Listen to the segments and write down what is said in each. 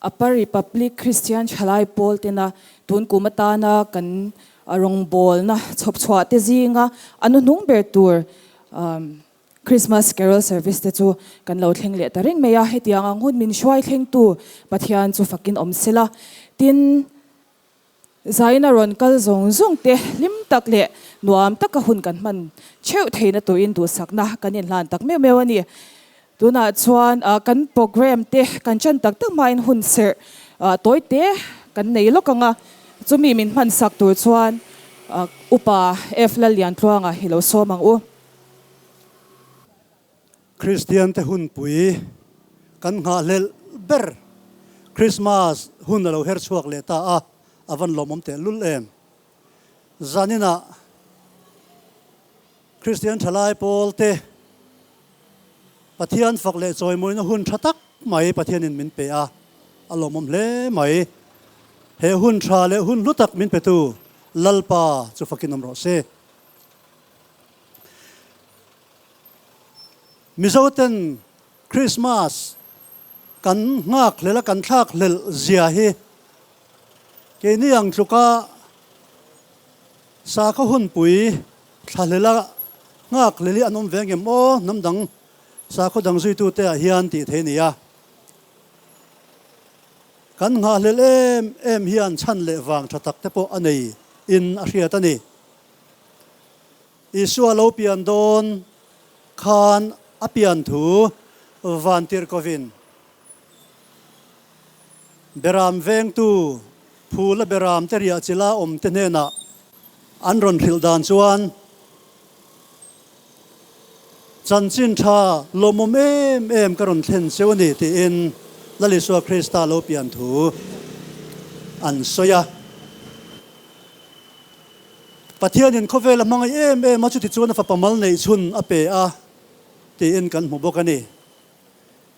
Upper Republic Christian Thalai Pawl tena tun kum atana kan rawngbawlna chhawp chhuah te zinga a nuhnung ber tur Christmas Carol Service te chu kan lo thleng leh ta reng mai a, hetiang ang hun min hruai thlengtu Pathian chu fakin awm sela. Tin, Zaina rawn kal zawng zawng te hlim tak leh nuam taka hun kan hman theuh theihna turin duhsakna kan inhlan tak meuh meuh a ni. Tunah chuan kan program te kan chan tak tak hmain hun serh tawi te kan nei lawk ang a, chumi min hman sak tur chuan Upa F Lalliantluanga hi lo sawm ang u. Kristian te hunpui kan nghahhlelh ber Krismas hun a lo her chhuak leh ta a, a van lawmawm teh lul em. Zaninah Kristian thalai pawl te Pathian fak leh chawimawina hun tha tak mai Pathianin min pe a, a lawmawm hle mai. He hun tha leh hun hlu tak min petu Lalpa chu fakin awm rawh se. Mizoten Krismas kan nghak hlel a, kan thlak hlelh zia hi keini ang tluka sakhaw hunpui thlahlel a nghak hlel hi an awm ve ngem aw, hnam dang sakhaw dang zuitute ah hian tih theih a ni a. Kan nghahhlelh em em hian chhan leh vang tha tak te pawh a nei in a hriat a ni. Isua lo pian dawn khan a pian thu van tirh kovin, Beram vengtu phula beram te riah chila awm te hnenah an rawn hrilh dan chuan, Chanchin tha lawmawm em em ka rawn thlen cheu a ni tiin Lal Isua Krista lo pian thu an sawi a. Pathianin khawvel a hmangaih em em a, chuti chuan a fapa mal neih chhun a pe a tiin kan hmu bawk a ni.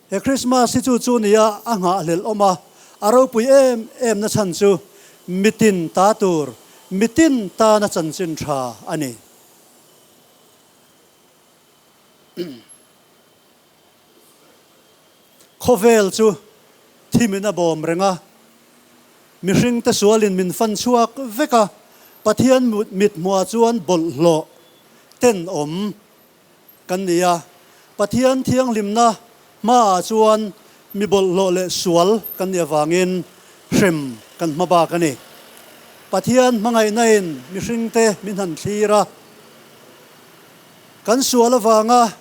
He Krismas hi chu chu nia a nghahhlelh awm a, a ropui em em na chhan chu mitin ta tur, mitin tana chanchin tha a ni. Khawvel chu thimin a bawm reng a, mihringte sualin min fan chhuak vek a, Pathian mithmuah chuan bawlhhlawh tenawm kan ni a, Pathian thianghlimna hmaah chuan mi bawlhhlawh leh sual kan nih avangin hrem kan hma bak a ni. Pathian hmangaihnain mihringte min han thlir a, kan sual avanga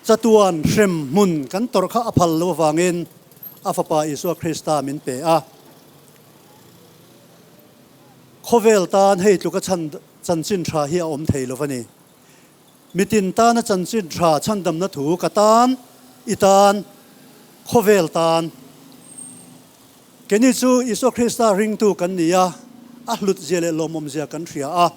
Chatuan hrem hmun kan tawrh kha a phal lo avangin a Fapa Isua Krista min pe a. Khawvel tan hei tluka chhan chanchin tha hi a awm thei lo va ni. Mitin tana chanchin tha chhandamna thu ka tan, i tan, khawvel tan. Keini chu Isua Krista ringtu kan ni a, a hlutzia leh lawmawmzia kan hria a.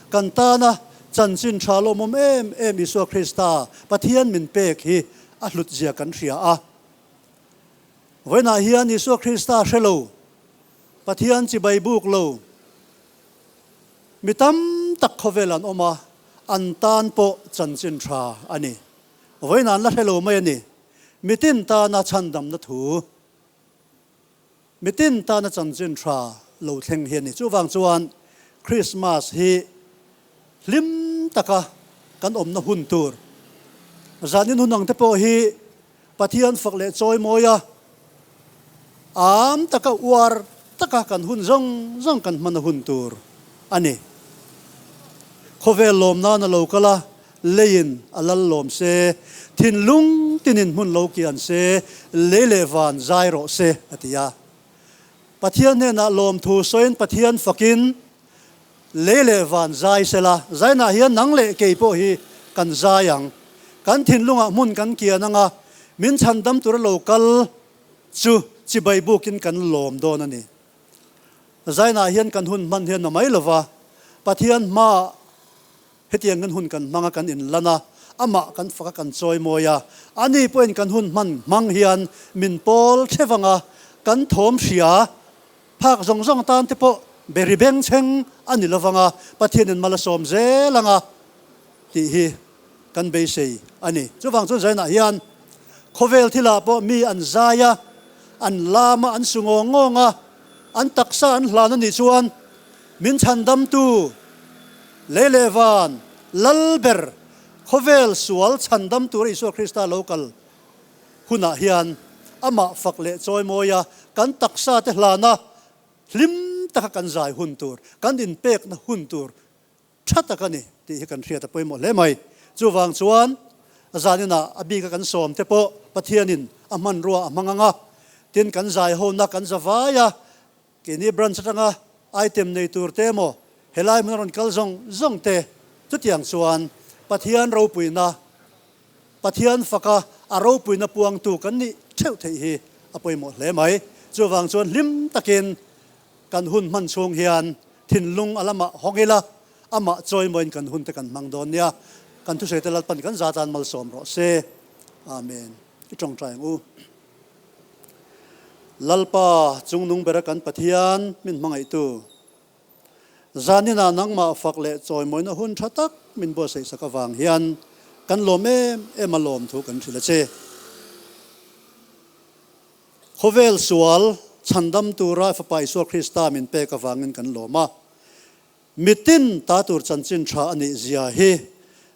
Kan tana chanchin tha lawmawm em em Isua Krista Pathian min pek hi a hlutzia kan hria a. Vawiinah hian Isua Krista hre lo, Pathian chibai buk lo mi tam tak khawvel an awm a, an tan pawh chanchin tha a ni. Vawiinah an la hre lo mai a ni. Mitin tana chhandamna thu. Mitin tana chanchin tha lo thleng hi a ni. Chuvang chuan Krismas hi hlim taka kan awmna hun tur, zanin hun ang te pawh hi Pathian fak leh chawi mawi a, am taka uar taka kan hun zawng zawng kan hman a hun tur a ni. Khawvel lawm nan a lo kal a, Leiin a lal lawm se, thinlung tinin hmun lo kian se, lei leh van zai rawh se, a ti a. Pathian hnenah lawmthu sawiin Pathian fakin lei leh van zai se la, zainah hian nang leh kei pawh hi kan zai ang. Kan thinlungah hmun kan kian ang a, min chhandam tura lo kal chu chibai bukin kan lawm dawn a ni. Zainah hian kan hun hman hian a mai lo va, Pathian hmaah Hetiang kan hun kan hmang a, kan inlan a, amah kan fak a, kan chawimawi a, ani pawhin kan hun hman hmang hian min pawl thevang a, kan thawm hria phak zawng zawng tan te pawh beri beng chheng a ni lovang a, Pathianin mal a sawm zel ang a tih hi kan beisei a ni. Chuvang chuan Zainah hian khawvel thilah pawh mi an zai a, an lam a, an su ngawng ngawng a, an taksa an hlan a nih chuan min chhandamtu lei leh van lal ber khawvel sual chhandam tura Isua Krista lo kal hunah hian amah fak leh chawimawi a, kan taksa te hlan a, hlim taka kan zai hun tur, kan inpekna hun tur tha tak a ni tih hi kan hriat a pawimawh hle mai. Chuvang chuan zaninah a bika kan sawm te pawh Pathianin a hmanrua a hmang ang a, tin kan zai hona kan za vai a, keini branch atanga item nei tur te emaw helai hmun a rawn kal zawng zawng te chutiang chuan Pathian ropuina, Pathian faka a ropuina puangtu kan nih theuh theih hi a pawimawh hle mai. Chuvang chuan hlim takin Kan hun hman chhung hian thinlung a lamah hawng ila, amah chawimawiin kan hunte kan hmang dawn nia. Kan thusawi te Lalpan kan za tan malsawm rawh se. Amen. I tawngtai ang u. Lalpa, chungnung bera kan Pathian min hmangaihtu, zaninah nangmah fak leh chawimawina hun tha tak min buatsaihsak avang hian kan lawm em em a lawm thu kan hrilh a che. Khawvel sual chhandam tura Fapa Isua Krista min pek avangin kan lawm a. Mitin ta tur chanchin tha a nih zia hi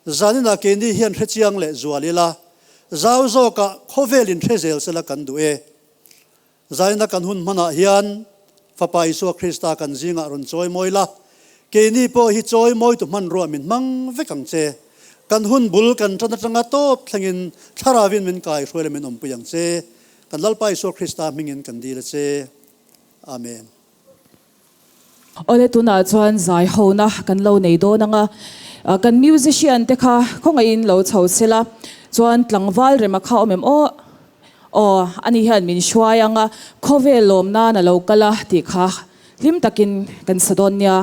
zaninah keini hian hrechiang leh zual ila, zau zawkah khawvel in hre zel sela kan duh e. Zaina kan hun hmanah hian Fapa Isua Krista kan zingah rawn chawi mawi la, keini pawh hi chawi mawitu hmanrua min hmang vek ang che. Kan hun bul kan tan atanga tawp thlengin Thlaravin min kai hruai la min awmpui ang che. Kan Lalpa Isua Krista hmingin kan dil a che. Amen. Awle tunah chuan zai hona kan lo nei dawn ang a, kan musician te kha khawngaihin lo chho sela chuan tlangval rema kha awm em aw aw ani hian min hruai ang a, khawvel lawm nan a lo kal a tih kha hlim takin kan sa dawn nia.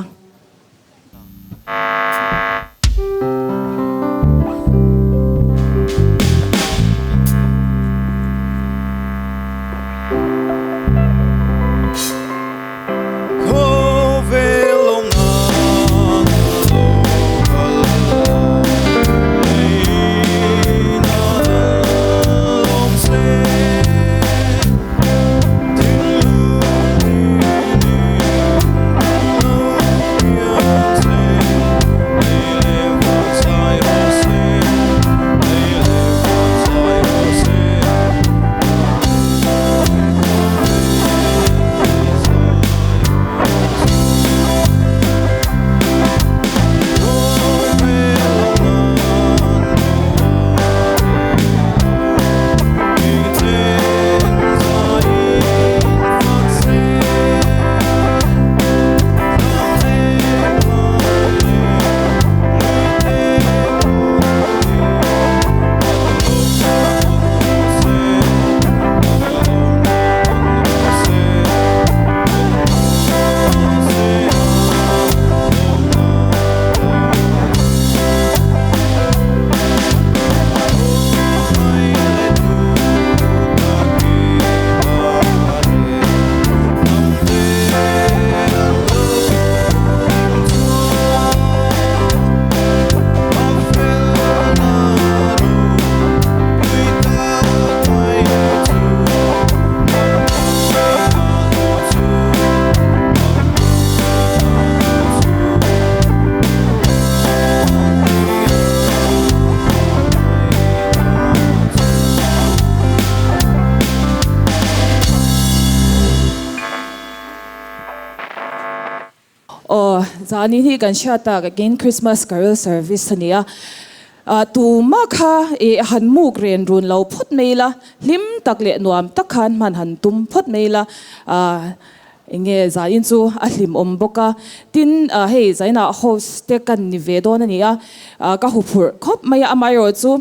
Aw, zani hi kan hriat tak akin Christmas Carol Service a ni a. Tumah kha i han muk ren run lo phawt mai ila, hlim tak leh nuam tak khan hman han tum phawt mai ila. Enge zain chu a hlimawm bawk a, tin hei zainah host te kan ni ve dawn a ni a, ka huphurh khawp mai a, amaherawh chu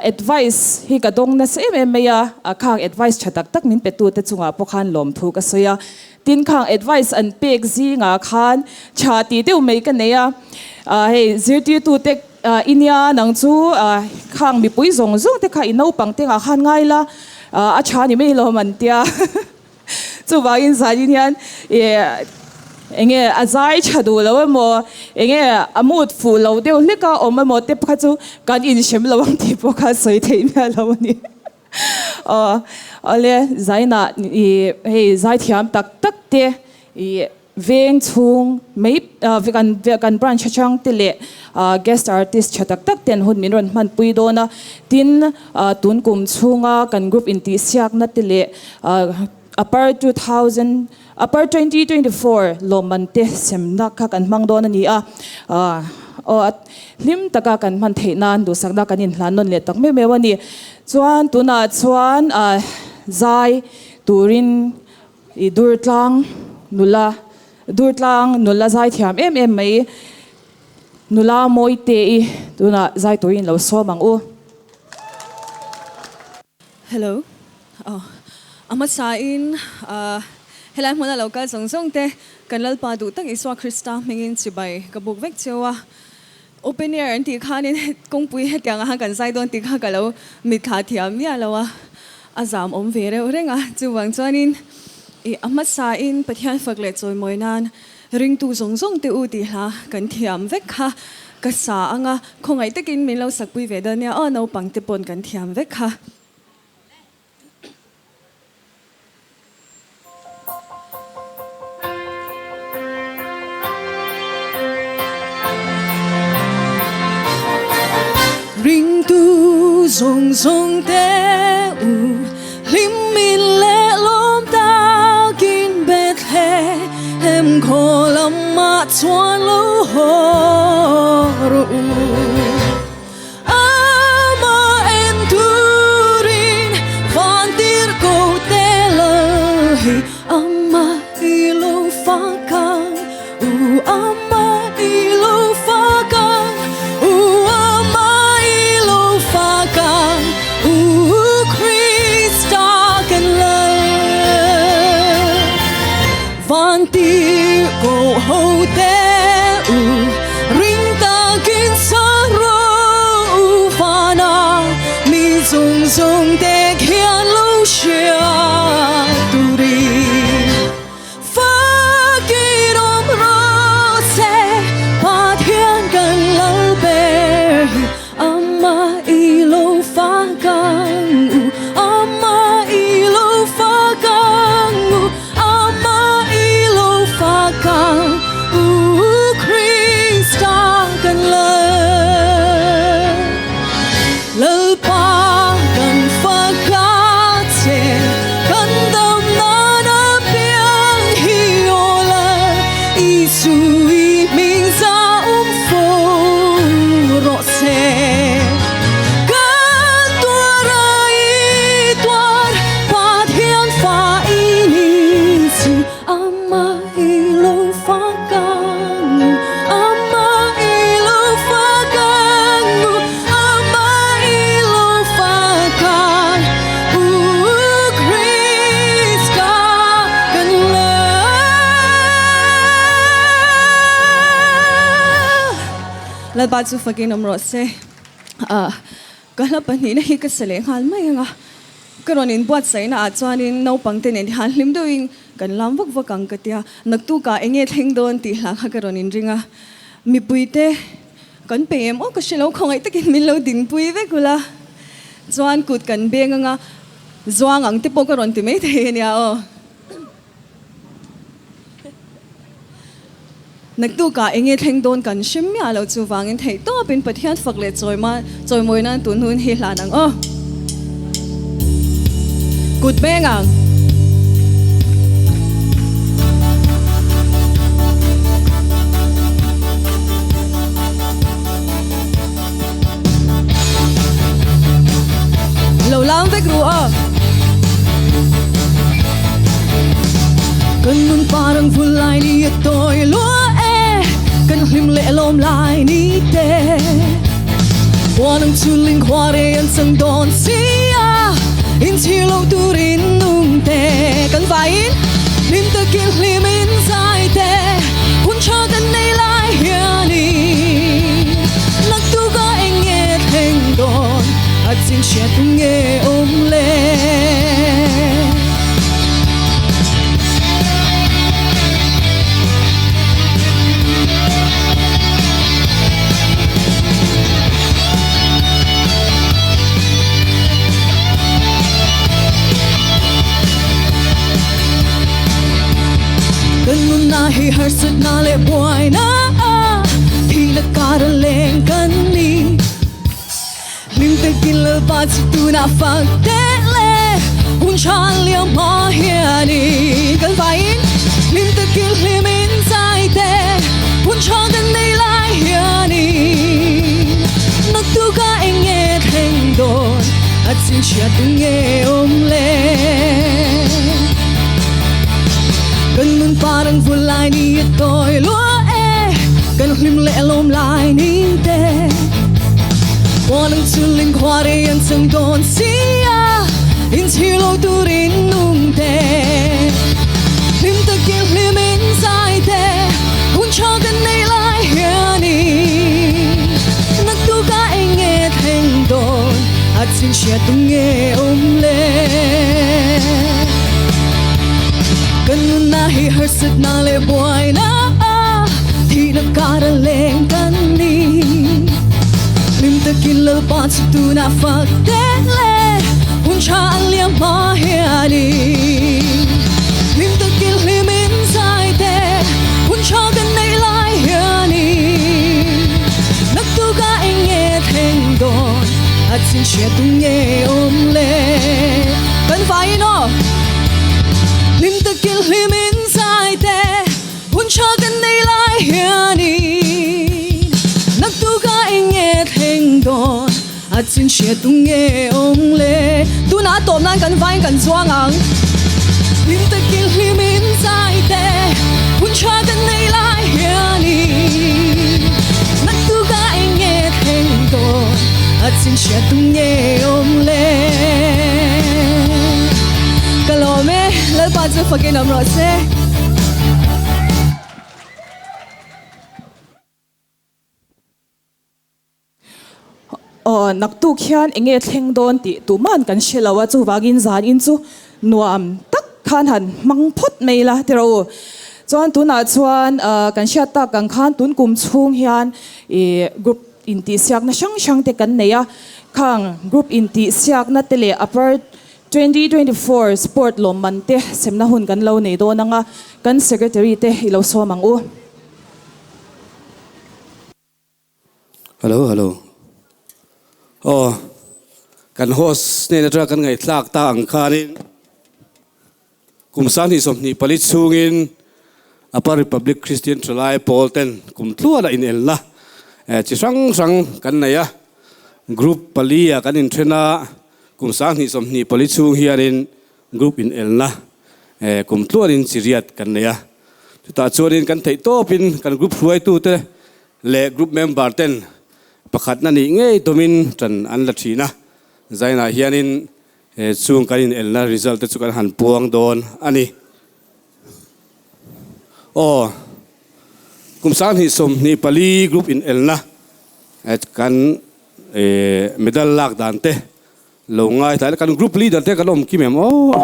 advice hi ka dawng nasa em em mai a, khang advice tha tak tak min pe tu te chungah pawh khan lawmthu ka sawi a, tin khang advice an pek zingah khan tha tih deuh mai ka nei a, hei zirtirtu te i nia nang chu khang mipui zawng zawng te kha i naupang te ngah khan ngai la, a tha ni mai lawm an tia. Chuvangin zanin hian ih enge a zai tha duh lo emaw, enge a mood fuh lo deuh hlek a awm emaw te kha chu kan inhrem lo ang tih pawh kha sawi theih miah lo a ni. Aw awle zaina i hei zaithiam tak tak te i veng chhung mai kan kan branch atang te leh guest artist tha tak tak ten hun min rawn hmanpui dawn a. Tin tun kum chhunga kan group intihsiakna te leh Upper 2000 Upper 2024 lawmman te semna kha kan hmang dawn a ni a, aw hlim taka kan hman theih nan duhsakna kan inhlan nawn leh tak meuh meuh a ni. Chuan tunah chuan zai turin i Durtlang nula Durtlang nula zai thiam em em mai nula Mawite i tunah zai turin lo sawm ang u. Hello. Aw. A hmasa in helai hmuna lo kal zawng zawng te kan Lalpa duh tak Isua Krista hmingin chibai ka buk vek cheu a. Open air an tih khanin kawngpui hetiang ah kan zai dawn tih kha ka lo mitthla thiam miah lo a, a zam awm ve reuh reng a. Chuvang chuanin i a hmasa in Pathian fak leh chawimawi nan ringtu zawng zawng te u tih hla kan thiam vek kha ka sa ang a, khawngaih takin min lo sakpui ve dawn nia aw naupang te pawn kan thiam vek kha. Ringtu zawng zawng te u hlim in leh lawm takin Bethlehem khaw lamah chuan lo haw rawh u. Amah en turin van tir ko te lal hi Amah i lo fak ang u Amah i lo fak ang u Amah i lo fak ang u Krista kan lal Van tir ko ho te u ring takin sa ro u Vana mi zawng zawng te khian lo hria turin Fakin awm rawh se Pathian kan lal ber hi Amah i lo fak ang u Amah i lo fak ang u Amah i lo fak ang u Krista kan lal Lalpa kan fak a che kan dam nan a piang hi aw lal Isu i hming za awm fo rawh se. Kan tuar a i tuar Pathian fa i ni chu Amah i lo fak ang u Amah i lo fak ang u Amah i lo fak ang u Krista kan la. Lalpa chu fakin awm rawh se. Ka hla pahnihna hi ka sa leh nghal mai ang a. Ka rawn inbuatsaihna ah chuanin naupang te nen hian hlim deuhin kan lam vak vak ang ka tia. Naktukah eng nge thleng dawn tih hla kha ka rawn inring a. Mipuite kan pe em aw ka hre lo khawngaih takin min lo dinpui vek ula. Chuan kut kan beng anga zuang ang te pawh ka rawn ti maithei ania aw. Naktukah eng nge thleng dawn kan hre miah lo chuvangin theih tawpin Pathian fak leh chawimawi nan tun hun hi hlan ang aw. Kut beng ang. Lo lam vek ru aw. Kan nun parang vul lai ni a tawi lua e Kan hlim leh lawm lai ni te Huan ang chuling khua re an chang dawn si a In chhir lo turin nung te Kan vaiin hlim takin hlim in zai te Hun tha kan nei lai hianin Naktuka eng nge thleng dawn a chin hriat tu nge awm le. hi harsatna leh buaina thihna kara leng kan ni. Hlim takin Lalpa chu tunah fak teh le, hun tha liam hma hianin kan vaiin hlim takin hlimin zai teh, hun tha kan nei lai hianin naktuka eng nge thleng dawn a chinchhiat tu nge awm le? Kan nun parang vul lai ni a tawi lua e, kan hlim leh lawm lai ni te. Pawn ang chulin khua rei an chang dawn si a, inchhir lo turin nung te. Hlim takin hlimin zai te, hun tha kan nei lai hianin naktuka eng nge thleng dawn a chinchhiat tum nge awm le? Kan nunna hi harsatna leh buaina thihna kara leng kan ni. Hlim takin Lalpa chu tunah fak teh le, hun tha an liam hma hianin. Hlim takin hlimin zai teh, hun tha kan neih lai hianin. Naktuka eng nge thleng dawn, a chinchhiat tum nge awm le? Kan vaiin aw! Hlim takin hlimin zai teh, hun tha kan nei lai hianin. Naktuka eng nge thleng dawn, a chinchhiat tum nge awm le? Tunah tawp nan kan vaiin kan chuang ang. Hlim takin hlimin zai teh, hun tha kan nei lai hianin. Naktuka eng nge thleng dawn, a chinchhiat tum nge awm le? Ka lawm e, Lalpa chu fakin awm rawh se. Aw, naktuk hian eng nge thleng dawn tih tuman kan hre lo a, chuvangin zanin chu nuam tak khan han hmang phawt mai la ti rawh u. Chuan tunah chuan kan hriat tak ang khan tun kum chhung hian ih group intihsiakna hrang hrang te kan nei a, khang group intihsiakna te leh upper 2024 sport lawmman te semna hun kan lo nei dawn ang a, kan secretary te i lo sawm ang u. Hello hello aw kan host hnen atanga kan ngaihthlak ta ang khanin kum 2024 chhungin Upper Republic Christian Thalai pawl ten kum tluana inelna chi hrang hrang kan nei a, group pali ah kan inthen a, kum 2024 chhung hianin group inelna kum tluanin chi riat kan nei a, chutah chuanin kan theih tawpin kan group hruaitute leh group member ten pakhatna nih ngei tumin tan an la thin a, zainah hianin chung kan inelna result te chu kan han puang dawn a ni. Aw, kum 2024 group inelna kan medal lak dan te lo ngaithla ila, kan group leader te kan awm kim em aw.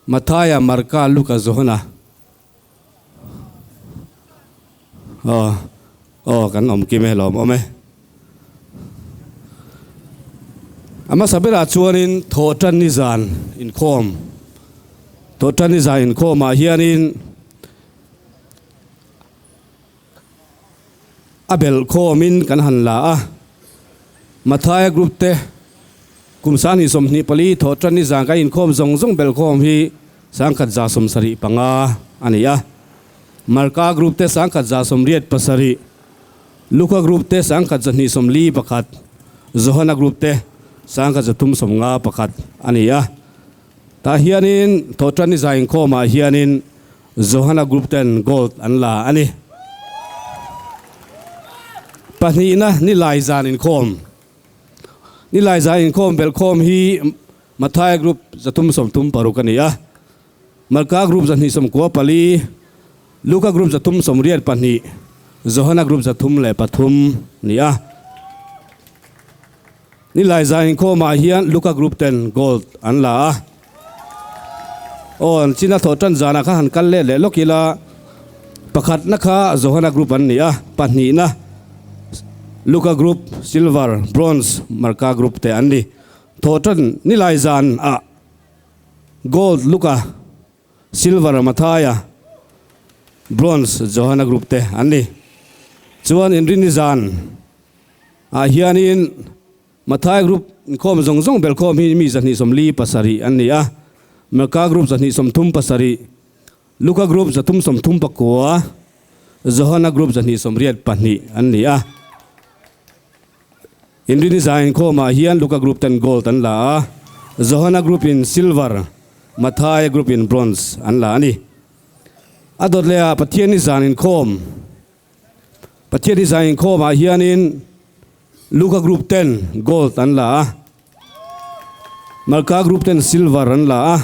Mathaia, Marka, Luka, Johana. Aw aw kan awm kim e lawm awm e. A hmasa berah chuanin thawhtan ni zan inkhawm thawhtan ni zan inkhawmah hianin a belh khawmin kan han la a, Mathaia group te kum 2024 thawhtan ni zan kan inkhawm zawng zawng belh khawm hi 1175 a ni a, Marka group te 1187, Luka group te 1241, Johana group te 1351 a ni a. Tah hianin thawhtan ni zai inkhawmah hianin Johana group ten gold an la a ni. Pahnihna Nilai zan inkhawm. Nilai zan inkhawm belhkhawm hi Mathaia group 336 a ni a, Marka group 294, Luka group 382, Johana group 303 ni a. Nilai zan inkhawmah hian Luka group ten gold an la a. Aw, china thawh tan zanah kha han kal leh leh lawk ila, pakhatna kha Johana group an ni a, pahnihna Luka group, silver, bronze, Marka group te an ni. Thawhtan nilai zan ah gold Luka, silver Mathaia. Bronze Johana Group te an ni. Chuan Inrinni zan ah hianin Mathai Group inkhawm zawng zawng belkhawm hi mi 247 an ni a, Marka Group 237, Luka Group 339, Johana Group 282 an ni a. Inrinni zan inkhawmah hian Luka Group ten Gold an la a, Johana Group in Silver, Mathai Group in Bronze an la a ni. A dawt leh ah Pathianni zan inkhawm Pathianni zan inkhawmah hianin Luka Group ten Gold an la a, Marka Group ten Silver an la a,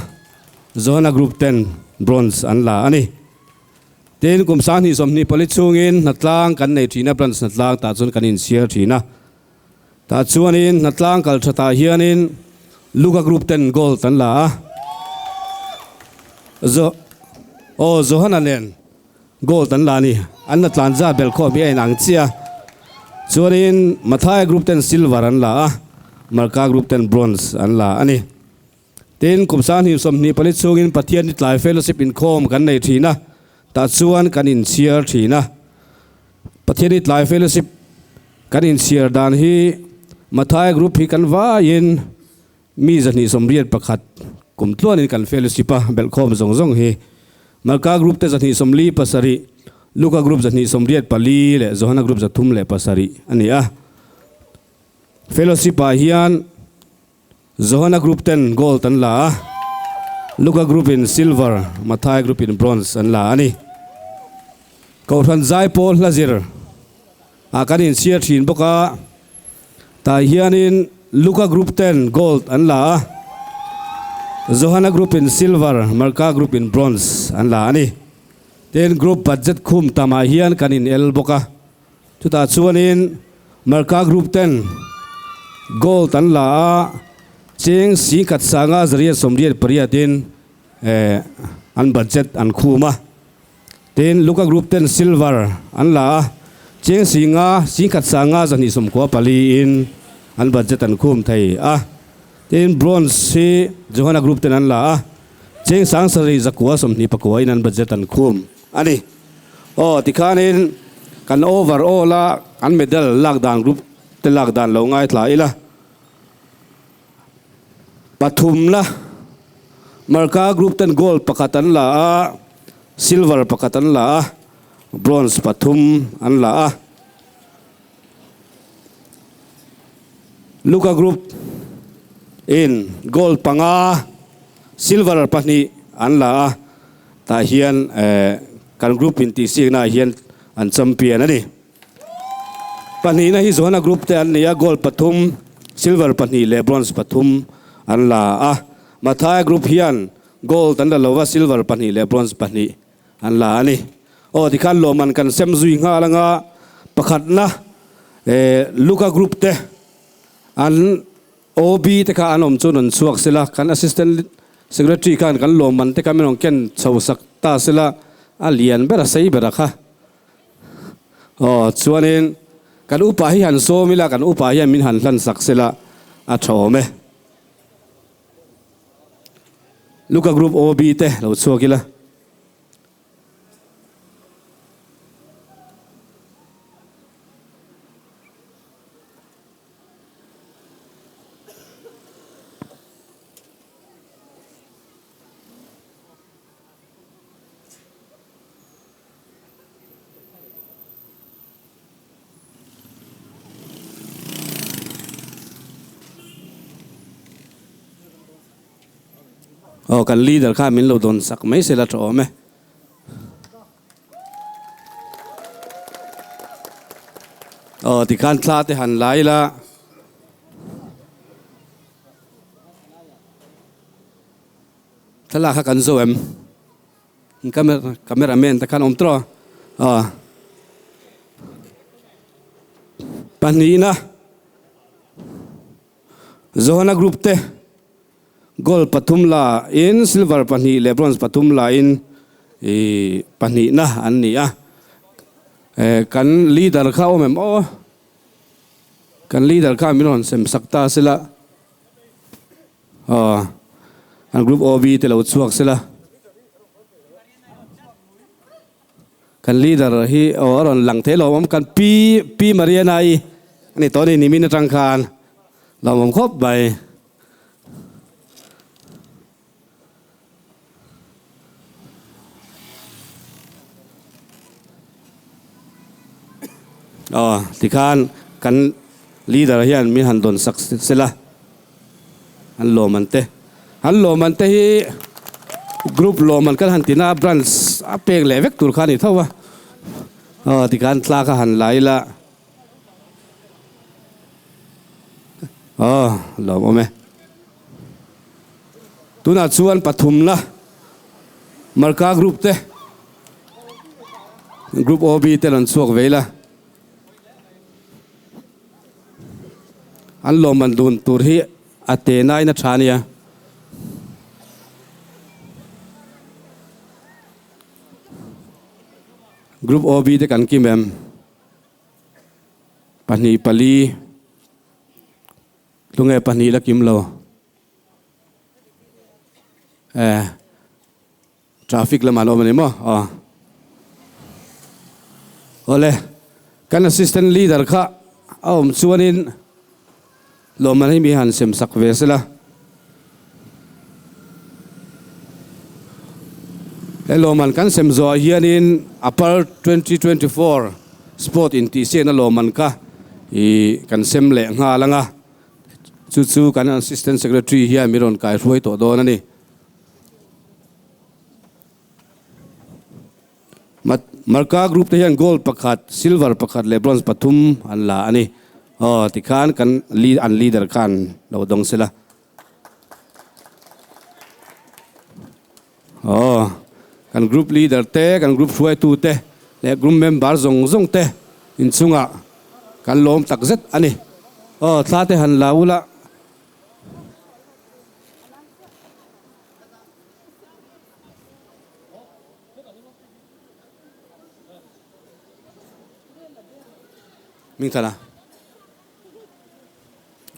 Johana Group ten Bronze an la a ni. Tin, kum 2024 chhungin hnatlang kan nei thin a, branch hnatlang tah chuan kan inchhiar thin a. Tah chuanin hnatlang kal tha tah hianin Luka Group ten Gold an la a, Zo aw Johana nen Gold an la a ni. An hnatlan zat belhkhawm hi a inang chiah a. Chuanin Mathai Group ten Silver an la a, Marka Group ten Bronze an la a ni. Tin, kum 2024 chhungin Pathian ni tlai fellowship inkhawm kan nei thin a, tah chuan kan inchhiar thin a. Pathian ni tlai fellowship kan inchhiar dan hi Mathai group hi kan vaiin mi 281 kum tluanin kan fellowship a, belhkhawm zawng zawng hi. Marka group te 247, Luka group 284 leh Johana group 307 a ni a. Fellowship ah hian Johana Group ten Gold an la a, Luka Group in Silver, Mathai Group in Bronze an la a ni. Kohhran zai pawl hla zir ah kan inchhiar thin bawk a, tah hianin Luka Group ten Gold an la a, Johana Group in Silver, Marka Group in Bronze an la a ni. Tin, Group budget khum tamah hian kan in el bawk a. Chutah chuanin Marka Group ten Gold an la a, cheng singkhat sanga zariat sawmriat pariatin an budget an khum a. Tin, Luka Group ten Silver an la a, cheng singa singkhat sanga zahnih sawmkhua paliin an budget an khum thei a. Tin, Bronze hi Johana Group ten an la a, cheng sang sarih zakua sawmhnih pakuain an budget an khum a ni. Aw tikhanin kan over all a an medal lak dan group te lak dan lo ngaithla ila. Pathum la Marka group ten gold pakhat an la a, silver pakhat an la a, bronze pathum an la a. Luka group in gold panga, silver pahnih an la a. Tah hian kan group in tih sikna ah hian an champion a ni. Pahnihna hi Johana group te an ni a, gold pathum, silver pahnih leh bronze pathum an la a. Mathai group hian gold an la lo va, silver pahnih leh bronze pahnih an la a ni. Aw tikhan lawmman kan sem zui nghal anga pakhatna Luka group te an OB te kha an awm chu rawn chhuak sela, kan Assistant Secretary khan kan lawmman te kha min rawn ken chho sak ta sela, a lian ber a sei ber a kha. Aw, chuanin kan upa hi han sawm ila, kan upa hian min han hlan sak sela a tha awm e. Luka Group OB te lo chhuak ila. Aw kan leader kha min lo dawn sak mai sela tha awm e. Aw tikhan thla te han la ila. Thlalak kha kan zo em? Camera cameraman te khan awm tawh a. Aw. Pahnihna Johana group te Gold pathum la in silver pahnih leh bronze pathum la in ih pahnihna an ni a. Eh kan leader kha awm em aw? Kan leader kha min rawn sem sak ta sela. Aw an group OB te lo chhuak sela. Kan leader hi aw a rawn lang thei lawmawm kan pi pi Mariana i a ni tawh a ni nimin atang khan lawmawm khawp mai. Aw tikhan kan leader hian min han dawn sak sela an lawm an te an lawm an te hi group lawm an kan han tina branch a pek leh vek tur kha a ni tho a aw tikhan tla kha han la ila aw lawm awm e. Tunah chuan pathumna Marka group te Group OB te rawn chhuak ve ila. An lawmman dun tur hi a te nain a tha a nia. Group OB te kan kim em? Pahnih pali. Tunge pahnih la kim lo? Eh, traffic lamah an awm a ni maw? Aw. Awle, kan assistant leader kha a awm chuanin lawmman hi mi han sem sak ve sela. He lawmman kan sem zawhah hianin Upper 2024 Sport intihsiakna lawmman kha ih kan sem leh nghal ang a, chu chu kan Assistant Secretary hian min rawn kaihruai tawh dawn a ni. Marka Group te hian Gold pakhat, Silver pakhat leh Bronze pathum an la a ni. Aw tikhan kan an leader khan lo dawng sela. Aw, kan group leader te, kan group hruaitu te leh group member zawng zawng te inchungah kan lawm tak zet a ni. Aw, thla te han la ula. Mingthana.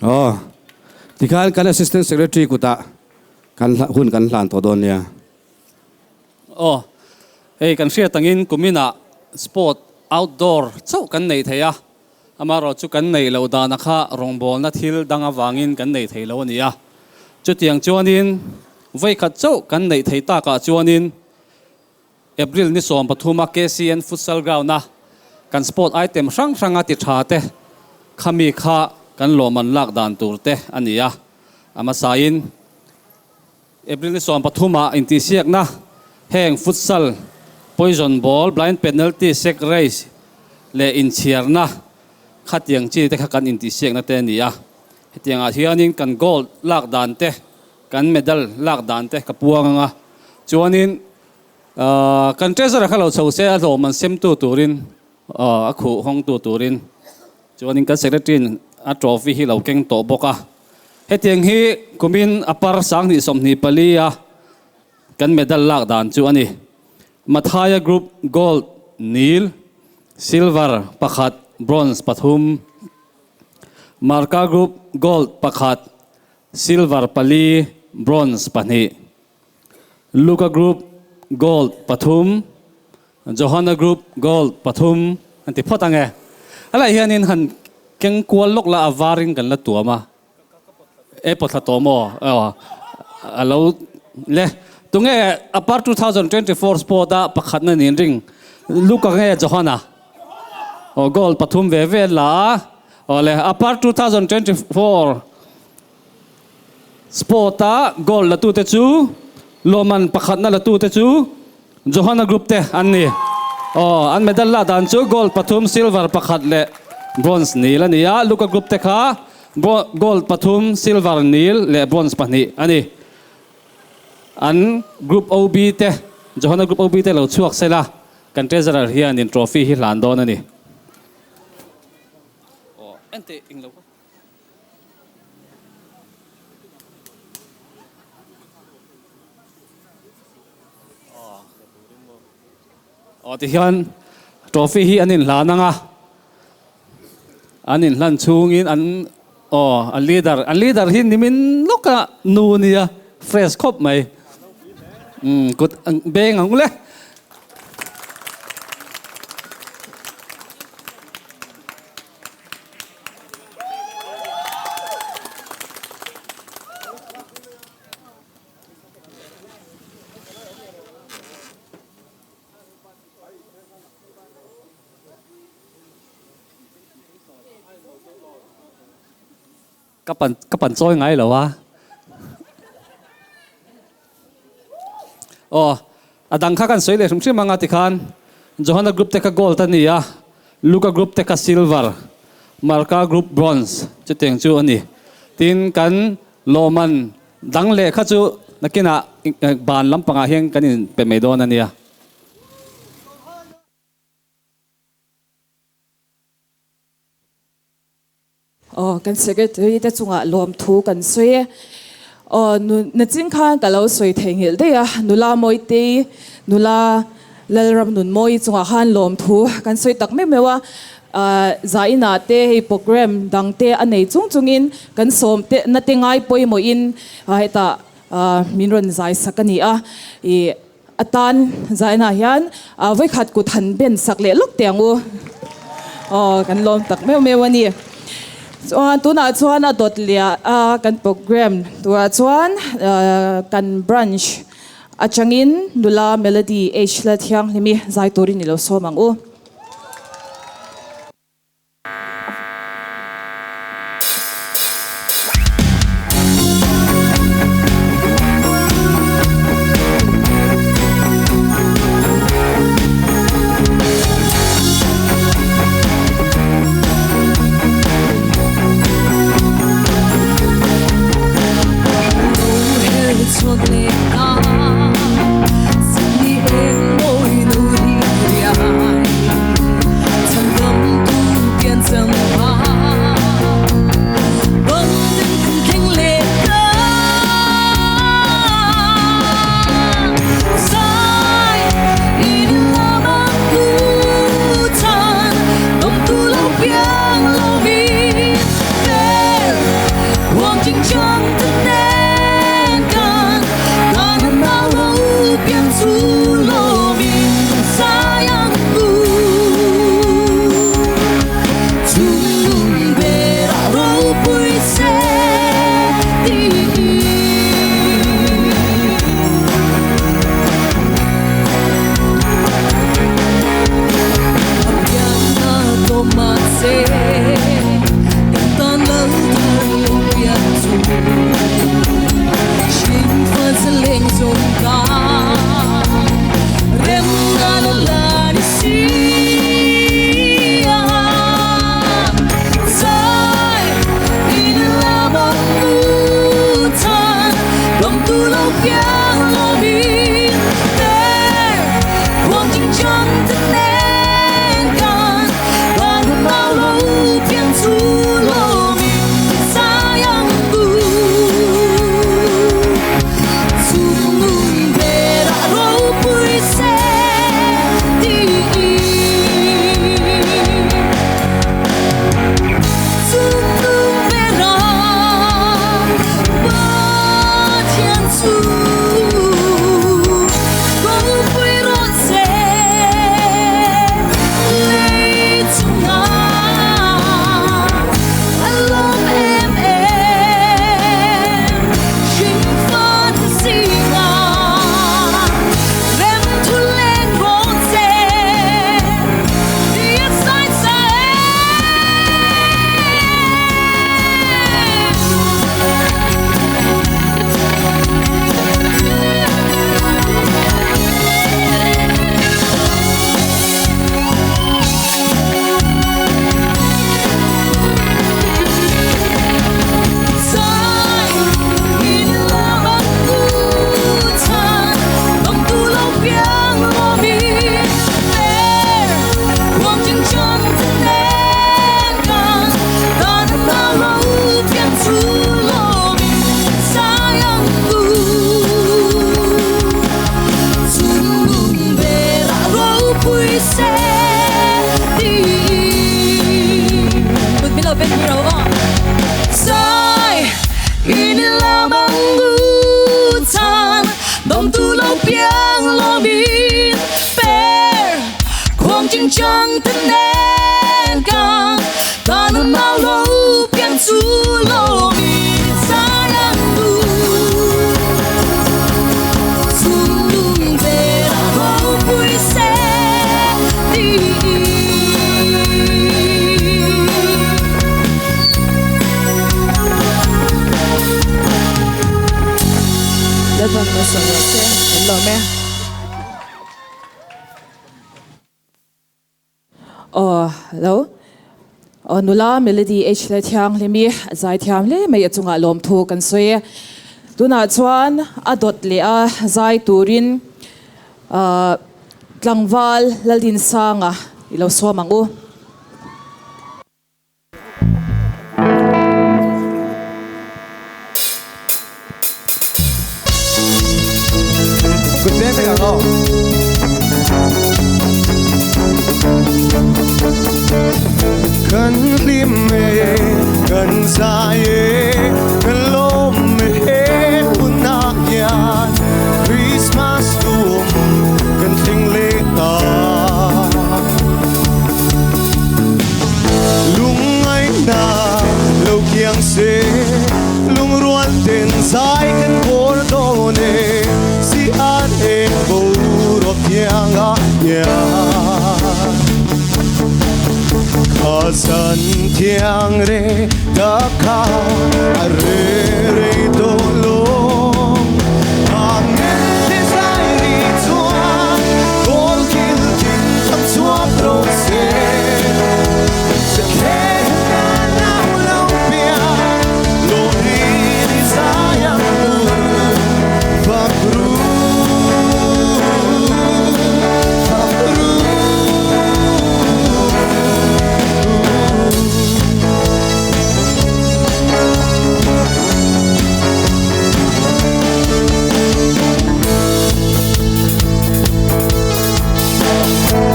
Aw, tikhan kan Assistant Secretary kutah kan hun kan hlan tawh dawn nia. Aw, hei kan hriat angin kuminah sport outdoor chauh kan nei thei a, amaherawh chu kan neih loh dana kha rawngbawlna thil dang avangin kan nei thei lo a ni a. Chutiang chuanin vawikhat chauh kan neih thei takah chuanin April ni 13 a KCN Futsal Ground a kan sport item hrang hranga ti tha te khami kha kan lawmman lak dan tur te a ni a. A hmasain April ni 13 ah intihsiakna heng futsal, poison ball, blind penalty, sack race leh inchhiarna khatiang chi te kha kan intihsiakna te a ni a. Hetiangah hianin kan gold lak dan te Kan medal lak dan te ka puang ang a, chuanin kan treasurer kha lo chho se a hlawm an semtu turin a khuh hawngtu turin chuanin kan secretary in a trophy hi lo keng tawh bawk a. Hetiang hi kumin a par 2024 a kan medal lak dan chu a ni. Mathaya Group Gold nil, Silver pakhat, Bronze pathum, Marka Group Gold pakhat, Silver pali, Bronze pahnih, Luka Group Gold pathum, Johanna Group Gold pathum an ti phawt ang e. Helai hianin han keng kual lawk la a varin kan la tuam a, e pawt thla tawh maw? Aw a lo le. Tunge Upper 2024 Sport a pakhatna niin ring? Luka nge Johanna? Aw gold pathum ve ve la a. Aw le Upper 2024 Sport a gold la tute chu lawmman pakhatna la tute chu Johanna Group te an ni. Aw an medal la dan chu gold pathum silver pakhat leh bronze nil a ni a. Luka Group te kha gold pathum silver nil leh bronze pahnih a ni. An Group OB te Johanna Group OB te lo chhuak sela kan Treasurer hianin trophy hi hlan dawn a ni. Aw enteh englo kha. Aw tihian trophy hi an inhlan ang a, an inhlan chhungin an aw an leader an leader hi nimin lawka nu nia fresh khawp mai umm kut beng ang le. Ka pan ka pan chawi ngai lo a. Aw, a dang kha kan sawi leh hrim hrim anga tikhan Johana group te kha gold a ni a, Luka group te kha silver, Marka group bronze chutiang chu a ni. Tin, kan lawmman dang leh kha chu nakinah ban lampangah hian kan inpe mai dawn a nia. Aw, kan secretary te chungah lawmthu kan sawi e. Aw, nu, nachin khan ka lo sawi theihnghilh daih a, nula Mawitei, nula Lalram Nunmawi chungah khan lawmthu kan sawi tak meuh meuh a. Ah, zainah te hei program dang te a nei chung chungin kan sawm te na te ngai pawimawhin hetah min rawn zai sak a ni a. Ih, Atan zainah hian vawikhat kut han ben sak leh lawk teh ang u. Aw, kan lawm tak meuh meuh a ni. Chuan tunah chuan a dawt liah a kan program turah chuan kan branch atangin nula Melody H Lalthianghlimi zai turin i lo sawm ang u. malsawm rawh se. Kan lawm e. Aw hello. Aw nula Melody H leh Thianghlimi zaithiam hle mai a chungah lawmthu kan sawi e. Tunah chuan a dawt leh a zai turin ahh tlangval Laldinsanga i lo sawm ang u. Kut veng vek ang aw. Kan hlim e, kan zai e, kan lawm e hunah hian Christmas tum kan thleng leh ta. Lungngaihna lo kiang se, lungrual ten zai kan bawr dawn e, si an eng boruak thianga hian. Kha zan thiang re tak kha a re rei tawh lawng. Amen ti zai ri chuan kawl kil tin tham chhuak rawh se.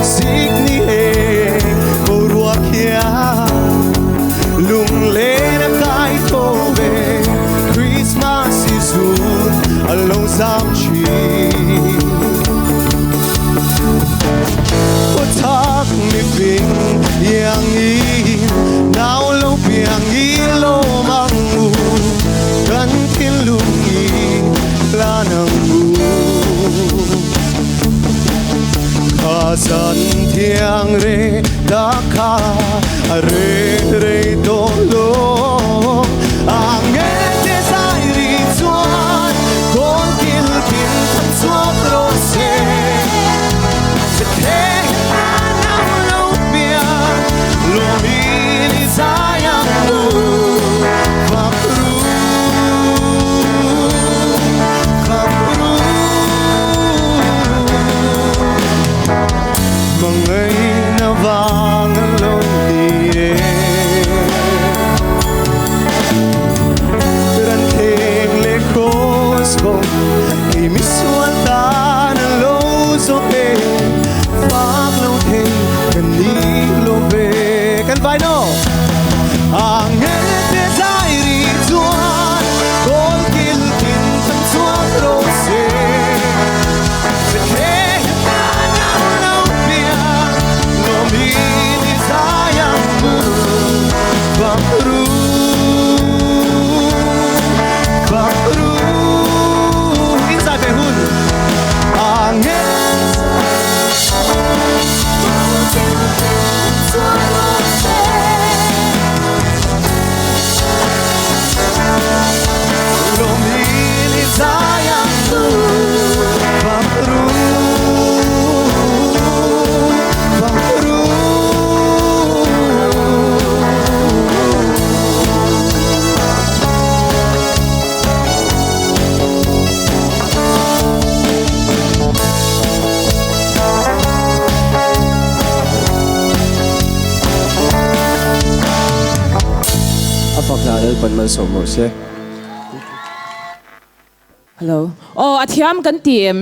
Sikni e boruak hian lunglen a kai tho ve Christmas i zun a lo zam thin. Khaw thak miping iang in nau lo piang i lawm ang u kan thinlung i lan ang u. Kha zan thiang re ta kha a re rei tawh lo. Ang e te zai ri chuan kawl kil tin tham chhuak rawh se. Che the a nau lo pian lawm in i zai ang u fak ru fak ru. Hmangaihna vang a lo ni e. Ran thleng leh kraws kawng kei misual tan a lo zawh e. Fak lo thei kan ni lo ve. Kan vai naw. Angel te zai ri chuan kawl kil tin tham chhuak rawh se. A fakna Lalpan malsawm rawh se. Hello. Aw a thiam kan ti em?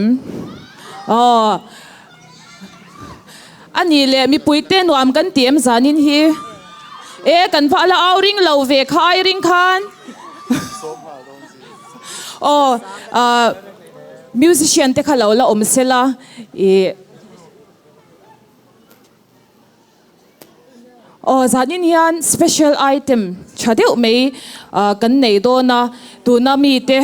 Aw a nih leh mipui te nuam kan ti em zanin hi? E kan va la au ring lo ve kha ai ring khan. Aw ah musician te kha lo la awm sela ih. Aw zanin hian special item tha deuh mai kan nei dawn a, tuna mite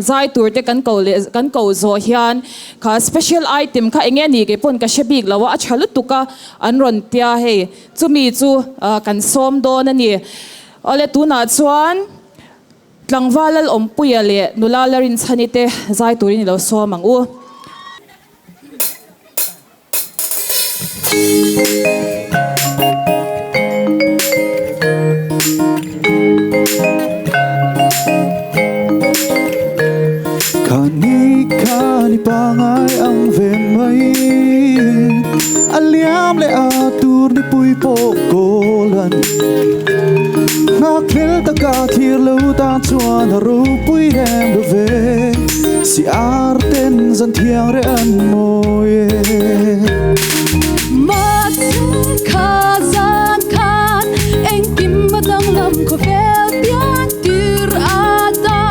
zai tur te kan ko leh kan ko zawh hian kha special item kha enge ni kei pawn ka hre bik lo a, a tha lutuk a an rawn tia hei chumi chu kan sawm dawn a ni. Awle tunah chuan. Tlangval Lalawmpuia leh nula Larinchhani te zai turin i lo sawm ang u. Khani kha ni pangai ang ve mai A liam leh a tur ni pui pawh kawl an Nghakhlel taka thlir lo tan chuan a ropui rem lo ve Si ar ten zan thiang reh an mawi e. Mahse kha zan khan engkim a danglam khawvel pian tir a ta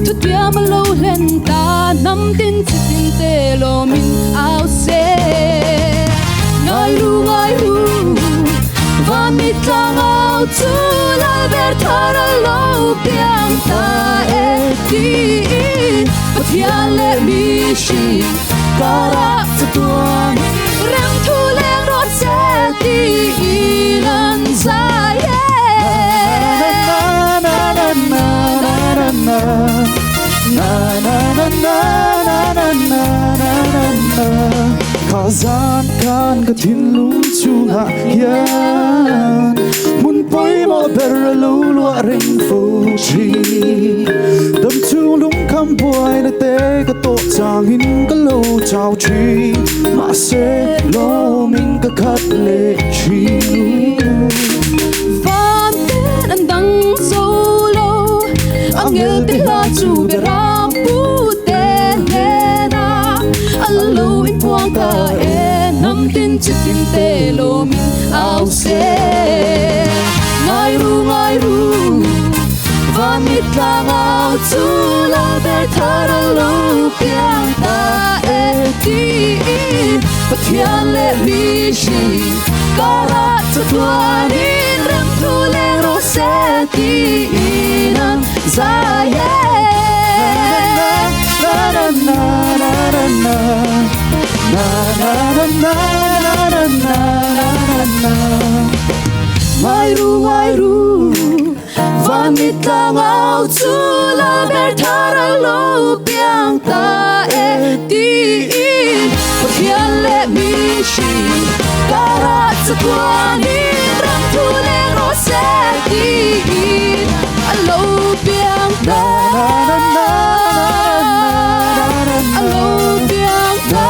Thutiam a lo hlen ta hnam tin chi tin te lawmin au se Ngai ru ngai ru van mi tlang au chu lal ber thar a lo piang ta e tiin Pathian leh mihring karah chatuan rem thu leng rawh che tiin an zai e. Kha zan khan ka thinlung chungah hian hmun pawimawh ber a lo luah reng fo thin. Dam chhung lungkham buaina te ka tawh changin ka lo chau thin. Mahse lawmin ka khat leh thin. Van ten an dang zo lo, angel te hla chu be ram pu te hnena an lo inpuang ta e, hnam tin chi tin te lawmin au se. Ngai ru ngai ru, van mit tlang au chu lal ber thar a lo piang ta e tiin Pathian leh mihring karah chatuanin rem thu leng rawh se tiin an zai e. Ngai ru ngai ru van mit tlang au chu lal ber thar a lo piang ta e tiin Pathian leh mihring karah chatuanin ram thu leng rawh se tiin a lo piang ta a lo piang ta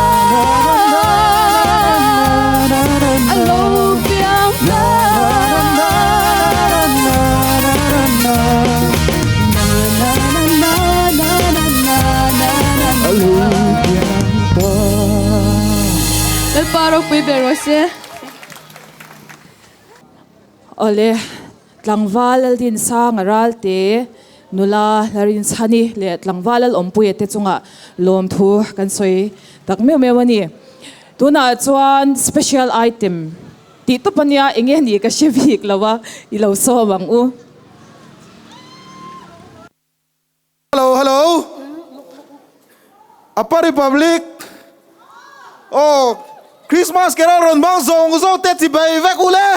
a lo piang ta. Lalpa ropui ber rawh se. Awle, tlangval Laldinsanga Ralte, nula Larinchhani leh tlangval Lalawmpuia te chungah lawmthu kan sawi tak meuh meuh a ni. Tunah chuan special item tih tawp a nia, enge ni ka hre bik lo a, i lo sawm ang u. Hello hello Apa Republic aw Christmas carol rawn hmang zawng zawng te chi bai vek u le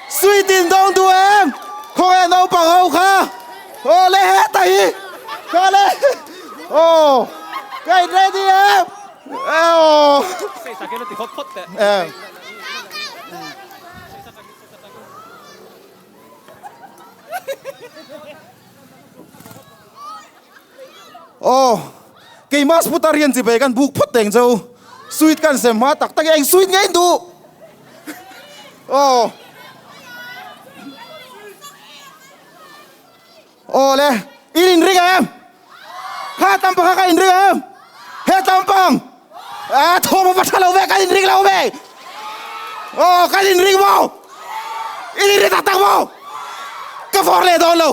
sweet in dawng duh em khawnge naupang ho kha aw le heta hi kha le aw ka in ready em aw em. Aw, keimah sputar hian chibai kan buk phawt teng cheu. Sweet kan sem hma tak tak i eng sweet nge in duh? Aw. Aw le, in inring em? Kha tampang kha ka inring em? He tampang! A thawm a va tha lo ve, kan inring lo ve! Aw, kan inring maw? In inring tak tak maw? Ka vawr leh dawn lo.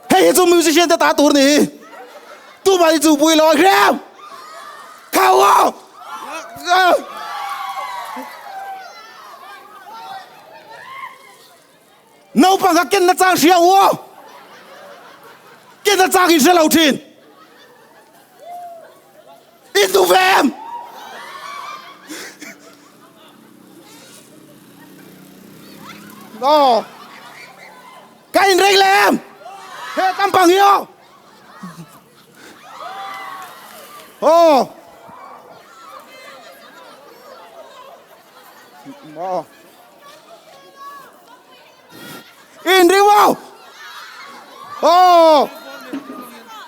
Hei hi chu musician te ta tur ni hi. Tumah hi chu pui lo a hriam! Khau aw! Naupang kha ken nachang hria u aw! Ken nachang in hre lo thin. In duh ve em? Aw. Ka inreng leh em? He tampang hi aw! Aw! Aw! I inring maw? Aw!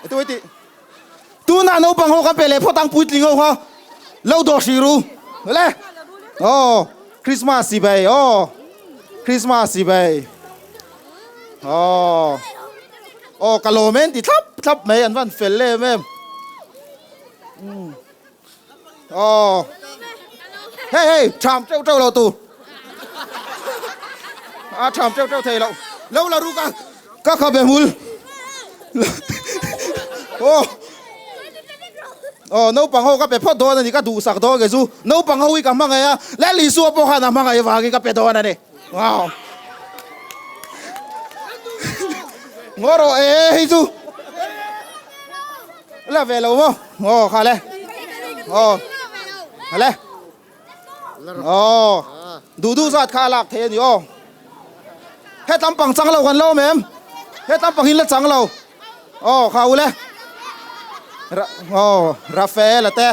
Atu iti. Tunah naupang ho kan pe leh phawt ang puitling ho kha lo dawh hrih ru. Le. Aw, Christmas si bai. Aw. Christmas si bai. Aw. Aw, ka lawm en ti thlap thlap mai an van fel em em. Aw. Hei hei, tham teuh teuh lo tu. A tham teuh teuh thei lo. Lo la ru ka ka kha be hmul. Aw. Aw, naupang ho ka pe phawt dawn a ni, ka duhsak dawn ke chu. Naupang ho hi ka hmangaih a, Lal Isua pawh khan a hmangaih vangin ka pe dawn a ni. Wow. Ngaw rawh e hei chu. La ve lo maw? Aw kha le. Aw. Kha le. Aw. Duh duh zat kha a lak thei a ni aw. He tlampang chang lo kan lo awm em? He tlampang hi la chang lo. Aw kha u le. Aw Rafael a te.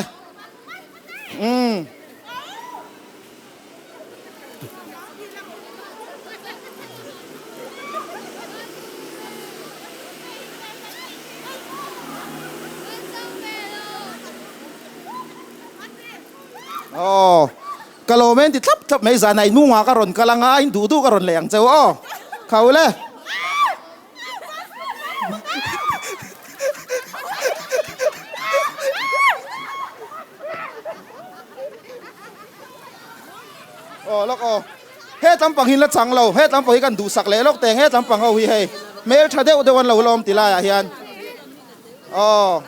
Umm. Aw, ka lawm en ti thlap thlap mai zan ah i nungah ka rawn kal anga in duh duh ka rawn leh ang cheu aw, kha ule. Aw lawk aw he tlampang hi la chang lo he tlampang hi kan duhsak leh lawk teng he tlampang ho hi hei hmel tha deuh deuh an lo lawm ti laiah hian aw.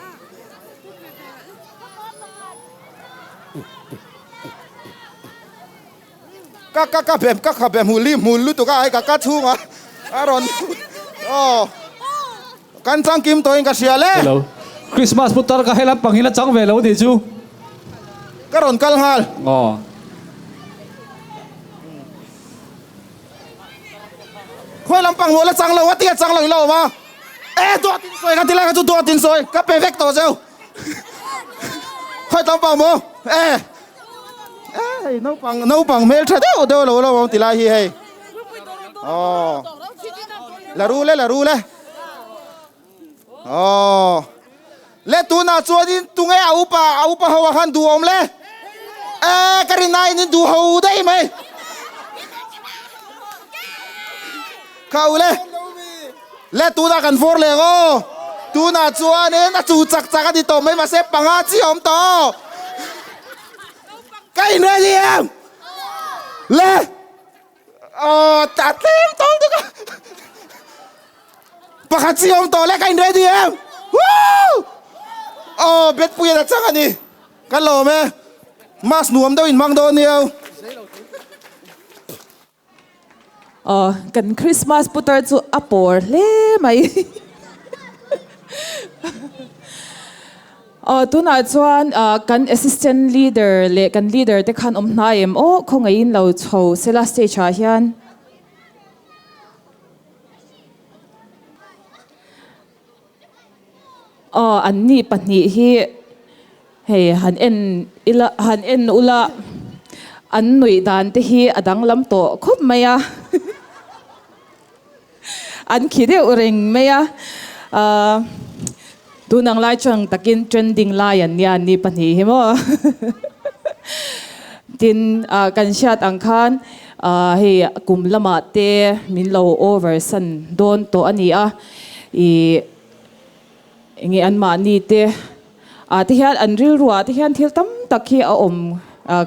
Ka ka ka bem ka kha bem hul hi hmul lutuk a hei ka ka chhungah a rawn aw kan chang kim tawhin ka hria le. Hello. Christmas putar ka helam pang hi la chang ve lo tih chu. Ka rawn kal nghal. Aw. Khawi lampang maw la chang lo a tia chang lo i la awm a. E dawt in sawi ka ti lai kha chu dawt in sawi ka pe vek tawh cheu. Khawi lampang maw e. Hei naupang naupang hmel tha deuh deuh lo lo awm ti lai hi hei. Aw. La ru le la ru le. Aw. Le tunah chuanin tunge a upa a upa ho ah khan duh awm le. E ka rin aiin in duh ho daih mai. Kha u le. Le tunah kan vawr leh ang aw. Tunah chuanin a chu chak chak a ni tawh mai mahse panga chi a awm tawh. Ka in ready em? Le. Aw ta tlem tawh lutuk a. Pakhat chi a awm tawh le ka in ready em? Woo! Aw bet pui a chang a ni. Ka lawm e. Mask nuam deuh in hmang dawn nia. Aw, kan Christmas putar chu a pawr hle mai. Aw, tunah chuan kan assistant leader leh kan leader te khan awm hnai em aw, khawngaihin lo chho sela stage ah hian. Aw, anni pahnih hi hei han en ila han en ula an nuih dan te hi a danglam tawh khawp mai a an khi deuh reng mai a ahh tun ang lai chuan takin trending lai an nia anni pahnih hi maw tin ah kan hriat ang khan ah hei kum lamah te min lo over san dawn tawh a ni a. Ih enge anmahni te ah te hian an rilru ah te hian thil tam tak hi a awm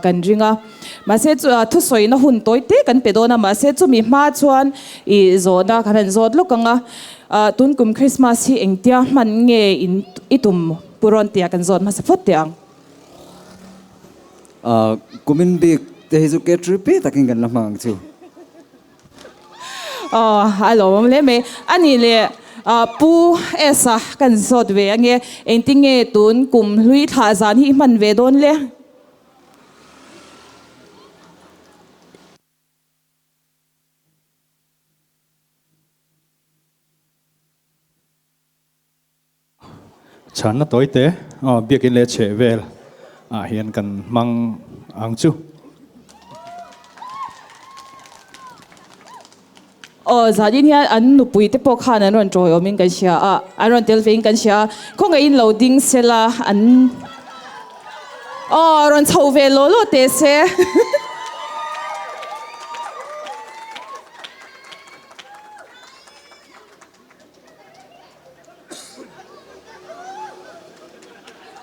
kan ring a mahse chu thusawina hun tawi te kan pe dawn a mahse chumi hma chuan ih zawhna kan han zawt lawk ang a ah tun kum Christmas hi engtia hman nge in i tum pu rawn tia kan zawt hmasa phawt teh ang. Ah kumin bik te hi chu ke tripi takin kan la hmang ang chu. Aw a lawmawm hle mai. A nih leh Pu Esa kan zawt ve ange, engtin nge tun kum hlui thlah zan hi i hman ve dawn le? Chhanna tawi te aw biakin leh chheh vel ah hian kan hmang ang chu. Aw zanin hian an nupui te pawh khan an rawn tawiawm in kan hria a, an rawn tel ve in kan hria a, khawngaihin lo ding sela an aw rawn chho ve law law teh se.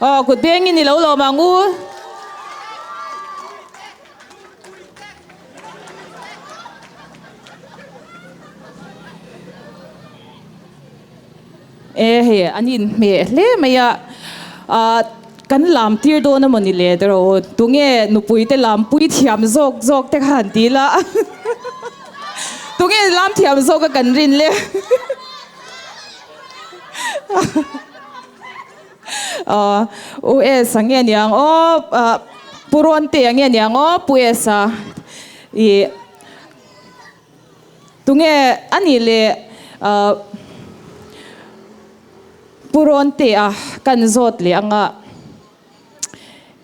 Aw kut bengin i lo lawm ang u. E hei an inhmeh hle mai a, ah kan lam tir dawn a mawni le tiraw u, tunge nupui te lam pui thiam zawk zawk te kha han ti ila tunge lam thiam zawk a kan rin le. Aw U S a nge niang aw ah Pu Rawnte a nge niang aw Pu S a ih tunge a nih leh ah Pu Rawnte a kan zawt leh anga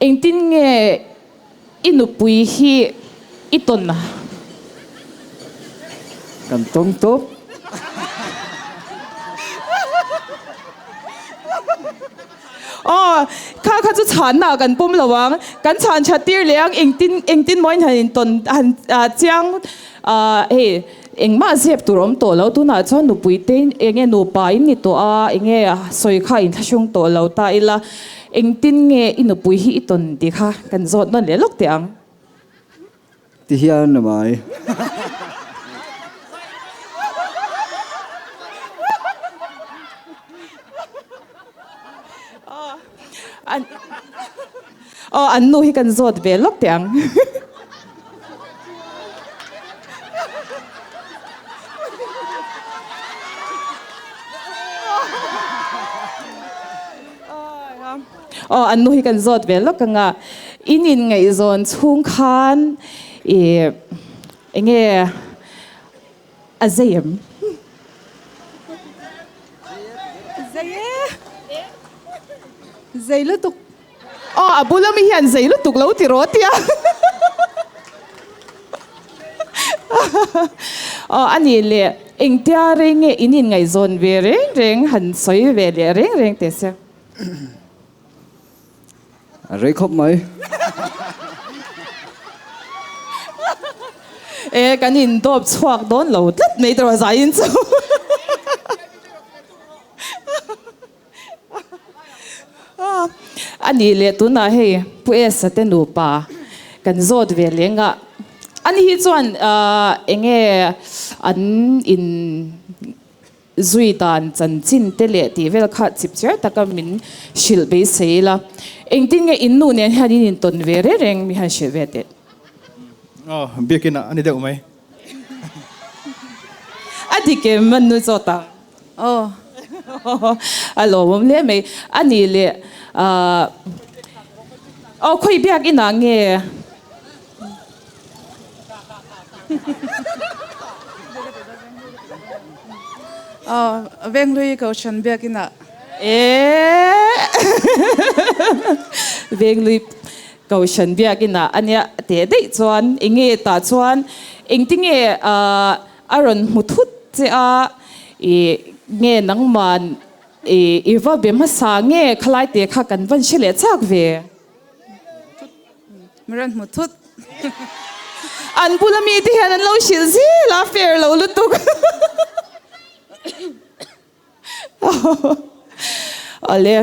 engtin nge i nupui hi i tawn a? Kan tawng tawp. Aw, kha kha chu chhanna kan pawm lo ang. Kan chhan that tir leh ang engtin engtin mawiin han intawn han chiang hei engmah zep tur awm tawh lo. Tunah chuan nupui te enge nupa in ni tawh a, enge sawi kha inthlahrung tawh lo ta ila. Engtin nge i nupui hi i tawn tih kha kan zawt nawn leh lawk teh ang. Ti hian a mai. Aw an nu hi kan zawt ve lawk teh ang. Aw an nu hi kan zawt ve lawk ang a, in inngaihzawn chhung khan ih enge a zei em? Zei e! Zei lutuk. Aw a bula mi hian zei lutuk lo ti rawh tia. Aw a nih leh engtia rei nge in inngaihzawn ve reng reng han sawi ve leh reng reng teh se. A rei khawp mai. E kan indawp chhuak dawn lo tlat mai tawh a zaiin chu. A nih leh tunah hei Pu Esa te nupa kan zawt ve leng a, ani hi chuan enge an in zui dan chanchin te leh tih vel kha chip chiar taka min hrilh beisei ila, engtin nge in nu nen hian in intawn ve reng reng mi han hrilh ve teh. Aw, biakin a ni deuh mai. A dik em an nu zawt ang. Aw. A lawmawm hle mai. A nih leh ahh aw khawi biak inah nge? Aw Venghlui Kohhran biak inah. Eehh Venghlui Kohhran biak inah a nia teh daih chuan enge tah chuan engtinge ahh A rawn hmu thut che a, i nge nangman i i va be hmasa nge khalai te kha kan van hre leh chak ve. Mi rawn hmu thut. An bula mi te hian an lo hrilh zel a, fair lo lutuk. Awle,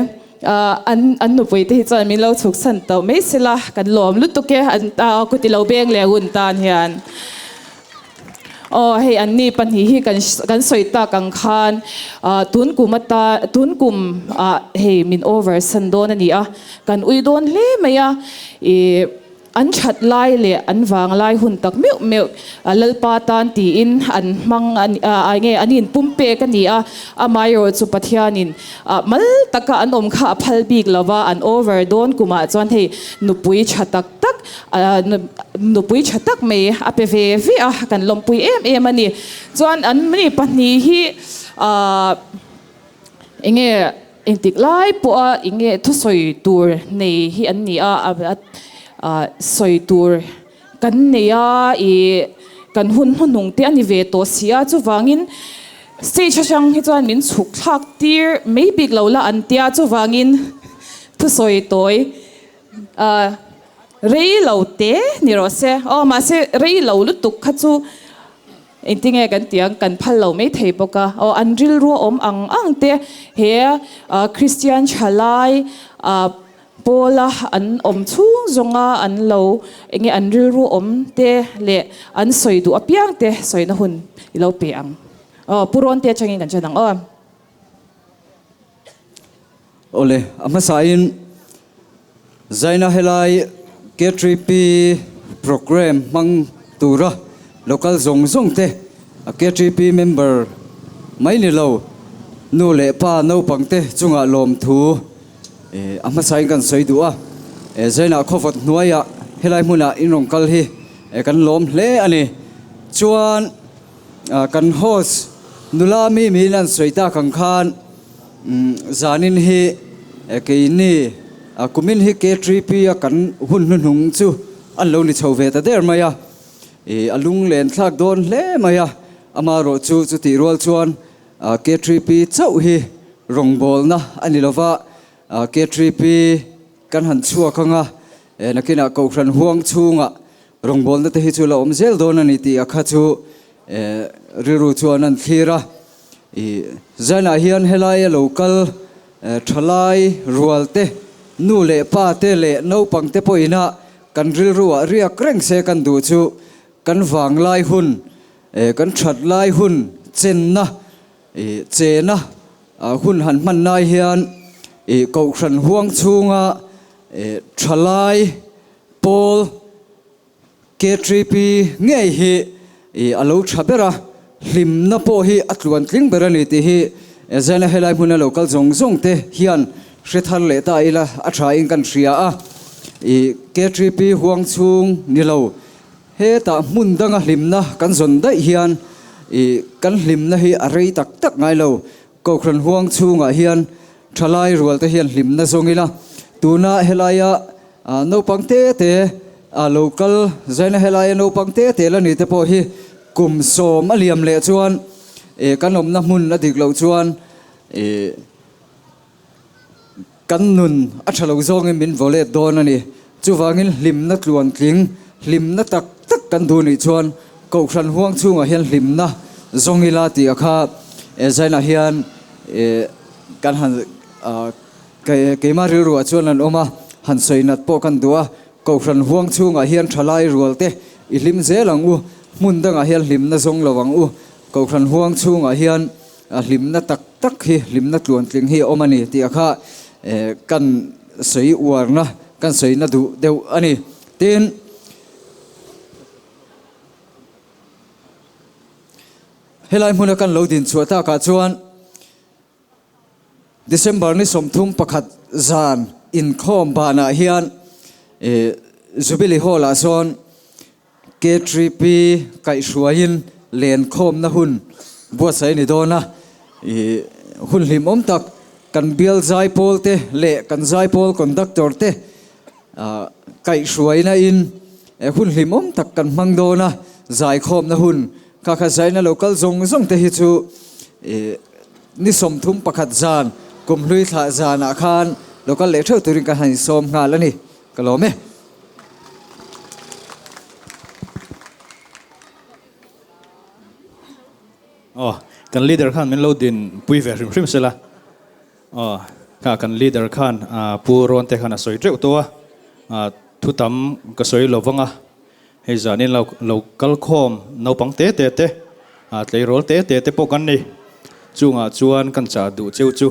an an nupui te hi chuan min lo chhuk san tawh mai sela, kan lawm lutuk e, an kuti lo beng leh hun tan hian. Aw hei an ni pahnih hi kan kan sawi tak ang khan tun kum ata tun kum ah hei min over san dawn a ni a, kan ui dawn hle mai a, ih. An that lai leh an vang lai hun tak meuh meuh Lalpa tan tiin an hmang a nge an inpumpek a ni a, amaherawh chu Pathianin mal taka an awm kha a phal bik lo va, an over dawn kumah chuan hei nupui tha tak tak nupui tha tak mai a pe ve ve a, kan lawmpui em em a ni. Chuan an ni pahnih hi enge. Engtik lai pawha enge thusawi tur nei hi an ni a, sawi tur kan nei a, ih kan hun hnuhnung te a ni ve tawh si a, chuvangin stage atang hi chuan min chhuk thlak tir mai bik lo la an tia, chuvangin thusawi tawi rei lo te ni rawh se, aw mahse rei lo lutuk kha chu. Engtinge kan tih ang, kan phal lo mai thei bawk a. Aw, an rilru a awm ang ang te he Kristian thalai Paula an awm chhung zawnga an lo enge an rilru awm te leh an sawi duh apiang te sawina hun i lo pe ang. Aw, Pu Rawnte atangin kan ṭan ang aw. Awle, a hmasain Zaina helai K3P programme hmang tura local zawng zawng te a K3P member mai ni lo nu leh pa naupang te chungah lawmthu a hmasain kan sawi duh a. Zaina khawvawt hnuaiah helai hmunah in rawn kal hi kan lawm hle a ni. Chuan Kan host nula mi miin an sawi tak ang khan zanin hi keini kumin hi K3P a kan hun hnuhnung chu an lo ni chho ve ta der mai a, a lunglen thlak dawn hle mai a, amaherawh chu chutih rual chuan K3P chauh hi rawngbawlna a ni lova, K3P kan han chhuak ang a, nakinah Kohhran huang chhungah Rawngbawlna te hi chu la awm zel dawn a ni tih a kha chu rilru chuan an thlir a. I Zainah hian helaia lo kal thalai rual te, nu leh pa te leh naupang te pawhin a kan rilruah riak reng se kan duh chu kan vanglai hun, kan that lai hun chenna, chena hun han hman lai hian Kohhran huang chhunga thalai Paul K3P ngei hi a lo tha ber a, hlimna pawh hi a tluan tling ber a ni tih hi Zena helai hmuna lo kal zawng zawng te hian hre thar leh ta ila a tha in kan hria a. K3P huang chhung ni lo, hetah hmun danga hlimna kan zawn daih hian kan hlimna hi a rei tak tak ngai lo. Kohhran huang chhungah hian thalai rual te hian hlimna zawng ila, tuna helaia naupang te te lo kal zaina helaia naupang te te la ni te pawh hi kum sawm a liam leh chuan kan awmna hmun a dik loh chuan Kan nun a tha lo zawngin min vaw let dawn a ni. Chuvangin hlimna tluantling, hlimna tak tak kan duh nih chuan Kohhran huang chhungah hian hlimna zawng ila tih a kha Zainah hian kan han keimah rilruah chuan an awm a, han sawi nat pawh kan duh a. Kohhran huang chhungah hian thalai rual te i hlim zel ang u, hmun dangah hian hlimna zawng lo ang u. Kohhran huang chhungah hian A hlimna tak tak hi, hlimna tluantling hi a awm a ni tih a kha kan sawi uarna, kan sawina duh deuh a ni. Tin, helai hmuna kan lo din chhuah takah chuan December ni 31 zan inkhawm banah hian Jubilee Hall-ah sawn K3P kaihhruaiin lenkhawmna hun buatsaih a ni dawn a, ih hun hlimawm tak kan bial zaipawl te leh kan zaipawl conductor te ah kaihhruaina in hun hlimawm tak kan hmang dawn a, zaikhawmna hun kha kha zaina lo kal zawng zawng te hi chu ih ni 31 zan kumhlui thlah zanah khan lo kal leh theuh turin kan han insawm nghal a ni, ka lawm e. Aw, kan leader khan min lo din pui ve hrim hrim sela. Aw, kha kan leader khan Pu Rawnte khan a sawi teuh tawh a, thu tam ka sawi lo vang a, hei zanin lo lo kal khawm naupang te te te, tleirawl te te te pawh kan ni. Chungah chuan kan chah duh cheu chu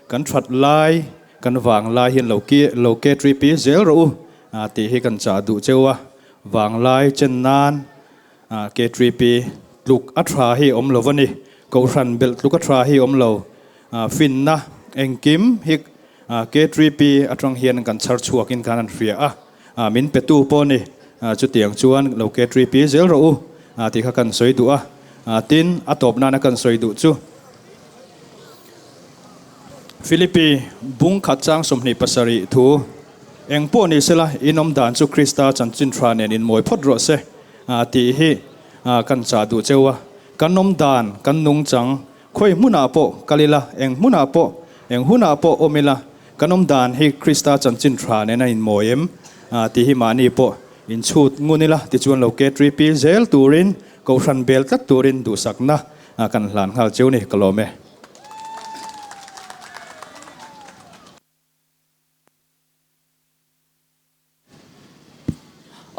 kan that lai Kan vanglai hian lo ki lo K3P zel rawh u tih hi kan chah duh cheu a, vanglai chen nan K3P tluk a tha hi awm lo a ni, Kohhran belh tluk a tha hi awm lo, finna engkim hi K3P atang hian kan chhar chhuak in khan an hria a, min pe tu pawh a ni, chutiang chuan lo K3P zel rawh u tih kha kan sawi duh a, tin a tawp nana kan sawi duh chu. Philippi bung khat chang 27 thu eng pawh ni sela in awm dan chu Krista chanchin tha nen in mawi phawt rawh se tih hi kan chah duh cheu a. Kan awm dan, kan nungchang, khawi hmunah pawh kal ila, eng hmunah pawh, eng hunah pawh awm ila, kan awm dan hi Krista chanchin tha nen a inmawi em tih hi mahni pawh inchhut ngun ila tichuan lo KTP zel turin Kohhran bel tlat turin duhsakna kan hlan nghal cheu ni ka lawm e.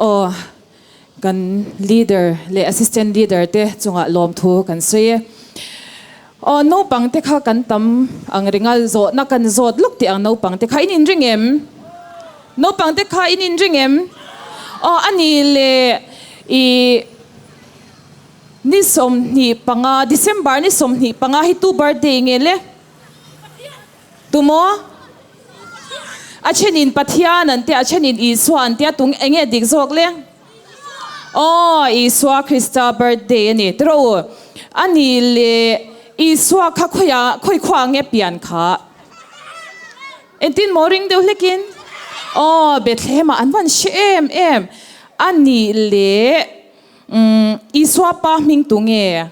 Aw, kan leader leh assistant leader te chungah lawmthu kan sawi e. Aw, naupang te kha kan tam ang ringa zawhna kan zawt lawk tih ang naupang te kha in inring em? Naupang te kha in inring em? Aw, a ni le i ni 25, December ni 25 hi tu birthday nge le? Tumaw? A thenin Pathian an tia, a thenin Isua an tia, tung enge dik zawk le? Aw, Isua Krista birthday a ni. Tiraw u, a ni le Isua kha khawiah, khawi khuaah nge pian kha? Engtin maw ring deuh hlekin? Aw, Bethlehem-ah an van hre em em. A ni le, umm, Isua pa hming tu nge?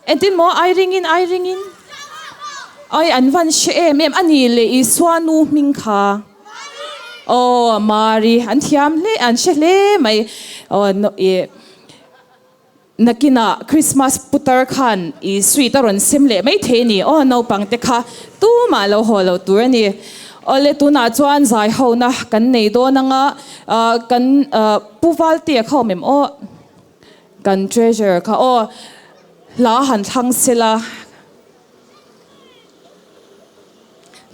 Engtin maw ai ringin ai ringin ai an van hre em em a ni le Isua nu hming kha aw Mari an thiam hle an hre hle mai aw i nakinah Christmas putar khan i sweet a rawn sem leh mai thei a ni aw naupang te kha tumah lo haw lo tur a ni awle tunah chuan zai hona kan nei dawn anga kan pu Valtea kha awm em aw. Kan treasure kha aw hla han thlang sela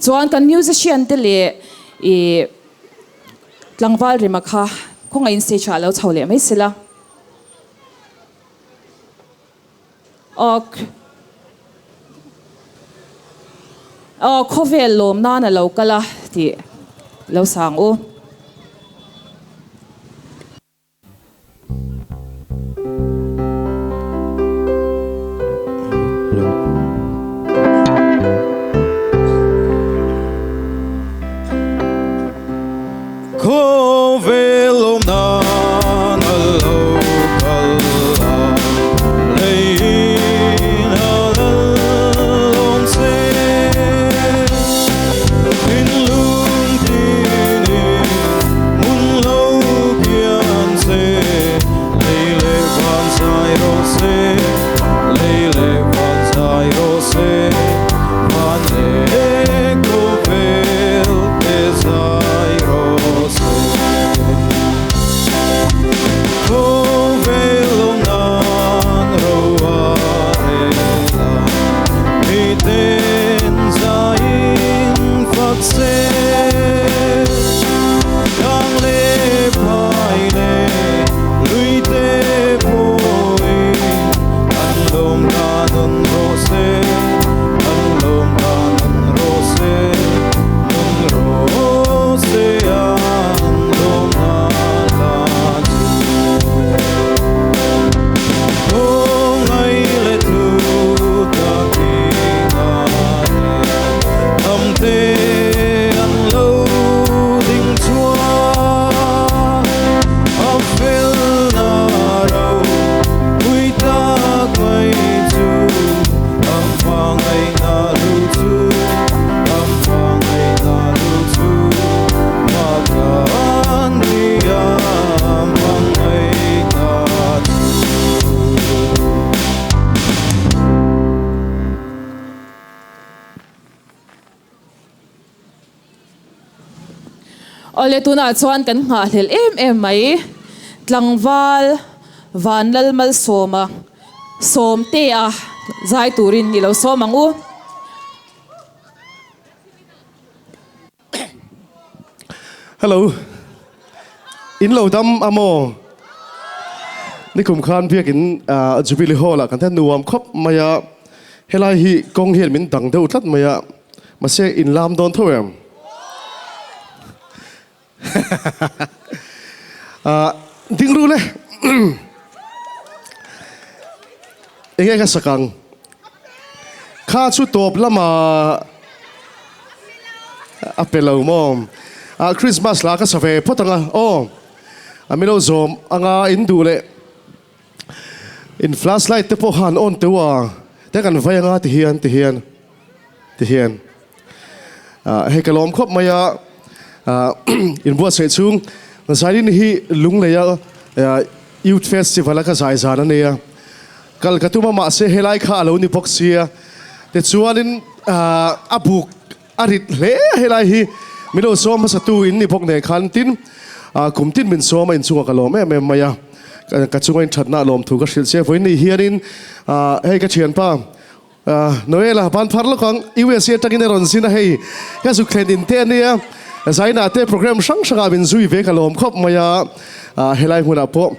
chuan kan musician te leh i tlangval rima kha khawngaihin stage ah lo chho leh mai sela aw aw khawvel lawm nan a lo kal a tih lo sang u. Khawvel awm nan a lo kal a, leiin a lal awm se. Thinlung tinin hmun lo kian se, lei leh van zai rawh se, lei leh van zai rawh se, van leh khawvel te zai rawh se. Khawvel awm nan ro a rel a, miten zaiin fak se. Tlang leh phai leh lui te pawhin an lawm dan an rawh se, an lawm dan an rawh se, nun rawh se an lawm dan la chu. Khawngaih leh thu takin a nen hnam te an lo ding chhuak a felna ro pui tak mai chu ang hmangaihna lu chu ang hmangaihna lu chu Makan nia hmangaihna chu. Awle tunah chuan kan nghahhlelh em em mai tlangval Vanlal Malsawma Sawmtea zai turin i lo sawm ang u. Hello. In lo dam a maw? Nikum khan biakin Jubilee Hall ah kan thlen nuam khawp mai a, helai hi kawng hian min dang deuh tlat mai a, mahse in lam dawn tho em? Ding ru le. Enge ka sak ang? Kha chu tawp lamah a pe lo maw? Ah Christmas hla ka sa ve phawt ang a aw. A milo zawm anga in duh leh in flashlight te pawh kha an on teuh a, te kan vai anga ti hian ti hian ti hian ah hei ka lawm khawp mai a ah inbuatsaih chhung Zailin hi Lungleia Youth Festival a ka zai zan a nei a. Kal ka tum a mahse helai kha a lo ni bawk sia tichuanin a buk a rit hle a helai hi min lo sawm hmasa tu in ni bawk nen khan tin kum tin min sawm a inchungah ka lawm em em mai a ka chunga inthatna a lawm thu ka hrilh che vawiin ni hianin hei ka thianpa Noela ban phar lawk ang USA atangin a rawn zin a hei ka zuk thlen in te a nia Zaina te program hrang hrangah min zui ve ka lawm khawp mai a helai hmunah pawh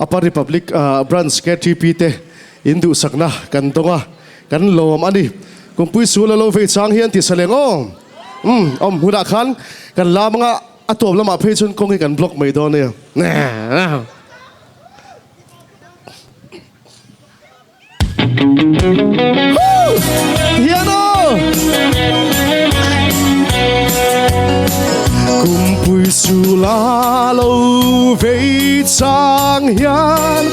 Upper Republic Branch KTP te in duhsakna kan dawng a, kan lawm a ni. Kumpui sul a lo vei chang hian ti sa leng aw. Umm, awm hunah khan kan lam anga a tawp lamah phei chuan kawng hi kan block mai dawn nia. Hian aw! Kumpui sula lo vei chang hian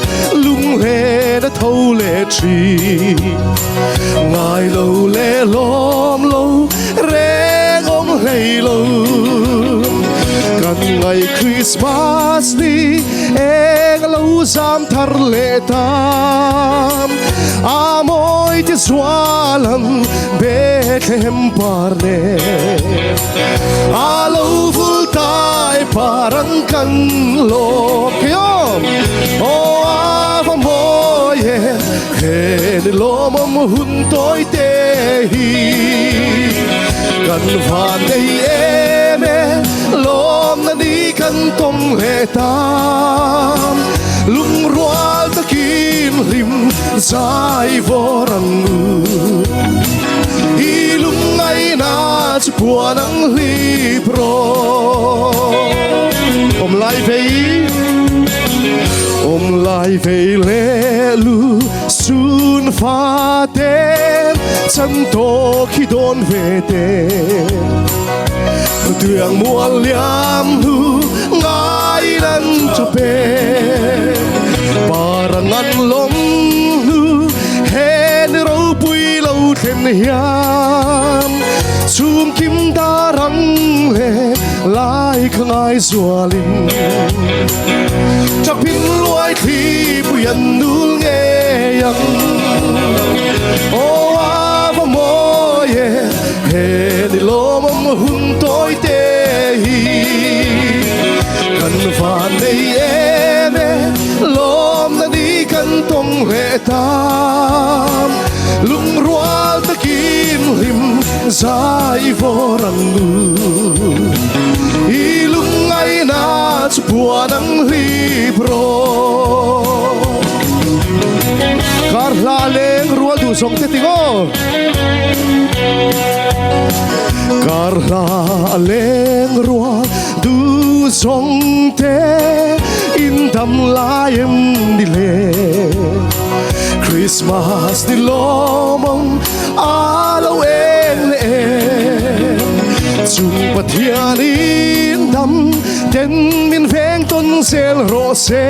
lunglen a tho leh thin. Ngai lo leh lawm lo reng awm hlei lo. Kan ngai Christmas ni eng lo zam thar leh ta. A mawi ti zualam Bethlehem par nen A lo vul tai par ang kan lawm kei awm Aw a va mawi e he ni lawmawm hun tawi te hi Kan van nei em e lawmna ni kan tawng leh ta Lungrual takin hlim zai vawr ang u I lungngaihna chu puan ang hlip rawh Awm lai vei Awm lai vei leh lu sun fa te Chan tawk hi dawn ve te Tuiang mual liam hnu ngai lan cho pe Parang an lawm hnu he ni ropui lo thlen hian Chhum kim darang le lai kha ngai zualin Chakpin luai thli pui an nul ngei ang Aw a va mawi e He ni lawmawm hun tawi te hi kan van nei em e, lawmna ni kan tawng leh ta. Lungrual takin hlim zai vawr ang u, i lungngaihna chu puan ang hlip rawh. Kar hla leng rual duh zawng te ting aw. Kar hla leng rual duh zawng te in dam lai em ni le Christmas ni lawmawm a lo eng leh em Chung Pathian in dam ten min veng tawn zel rawh se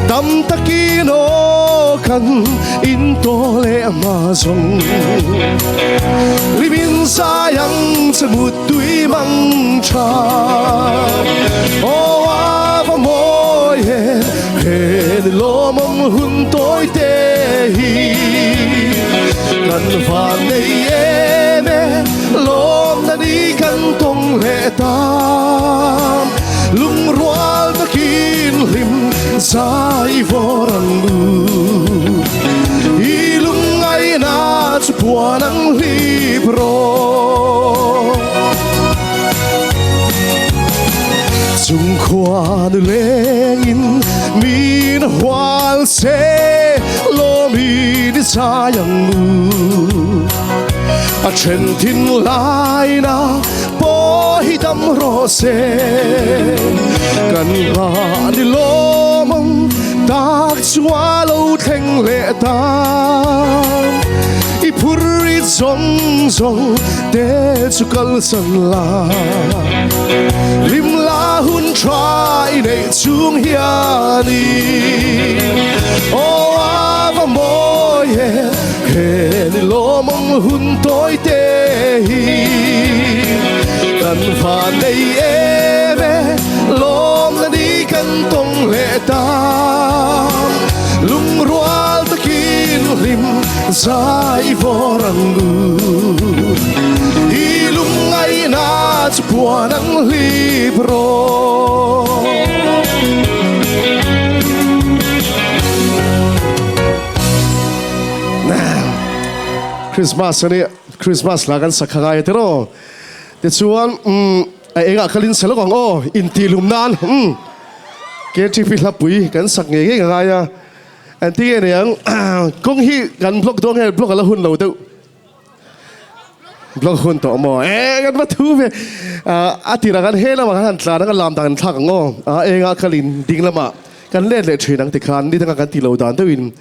Dam takin aw kan In to leh hma zawng Limin zai ang che mut tui mang tha Aw a va mawi he he ni lawmawm hun tawi te hi Kan van nei em e lawmna ni kan tawng leh ta Lungrual takin hlim Zai vawr ang u I lungngaihna chu puan ang hlip rawh Chung khuan lengin min hual se Lawmi ni zai ang u A then thin laina Pawh hi dam rawh se, kan nghah ni lawm ang. tak chu a lo thleng leh ta. I phur i zawng zawng te chu kalsan la. Hlim la hun tha i neih chung hianin Aw a va mawi e, he ni lawmawm hun tawi te hi. Kan van nei em e, lawmna ni kan tawng leh ta. Lungrual takin hlim zai vawr ang u. I lungngaihna chu puan ang hlip rawh. Christmas ani Christmas la kan sakha ngai tiraw tichuan umm a engah khalin sa lawk ang aw intihlum nan umm KTP hlapui kan sak ngei ngei ka ngai a engtin nge niang kawng hi kan block dawn nge block a la hun lo deuh block hun tawh maw e kan va thu ve a tirah khan he lamah khan han tlan ang a lam dan kan thlak ang aw a engah khalin ding lamah Kan let leh thin ang tikhan ni danga kan ti lo dan deuhin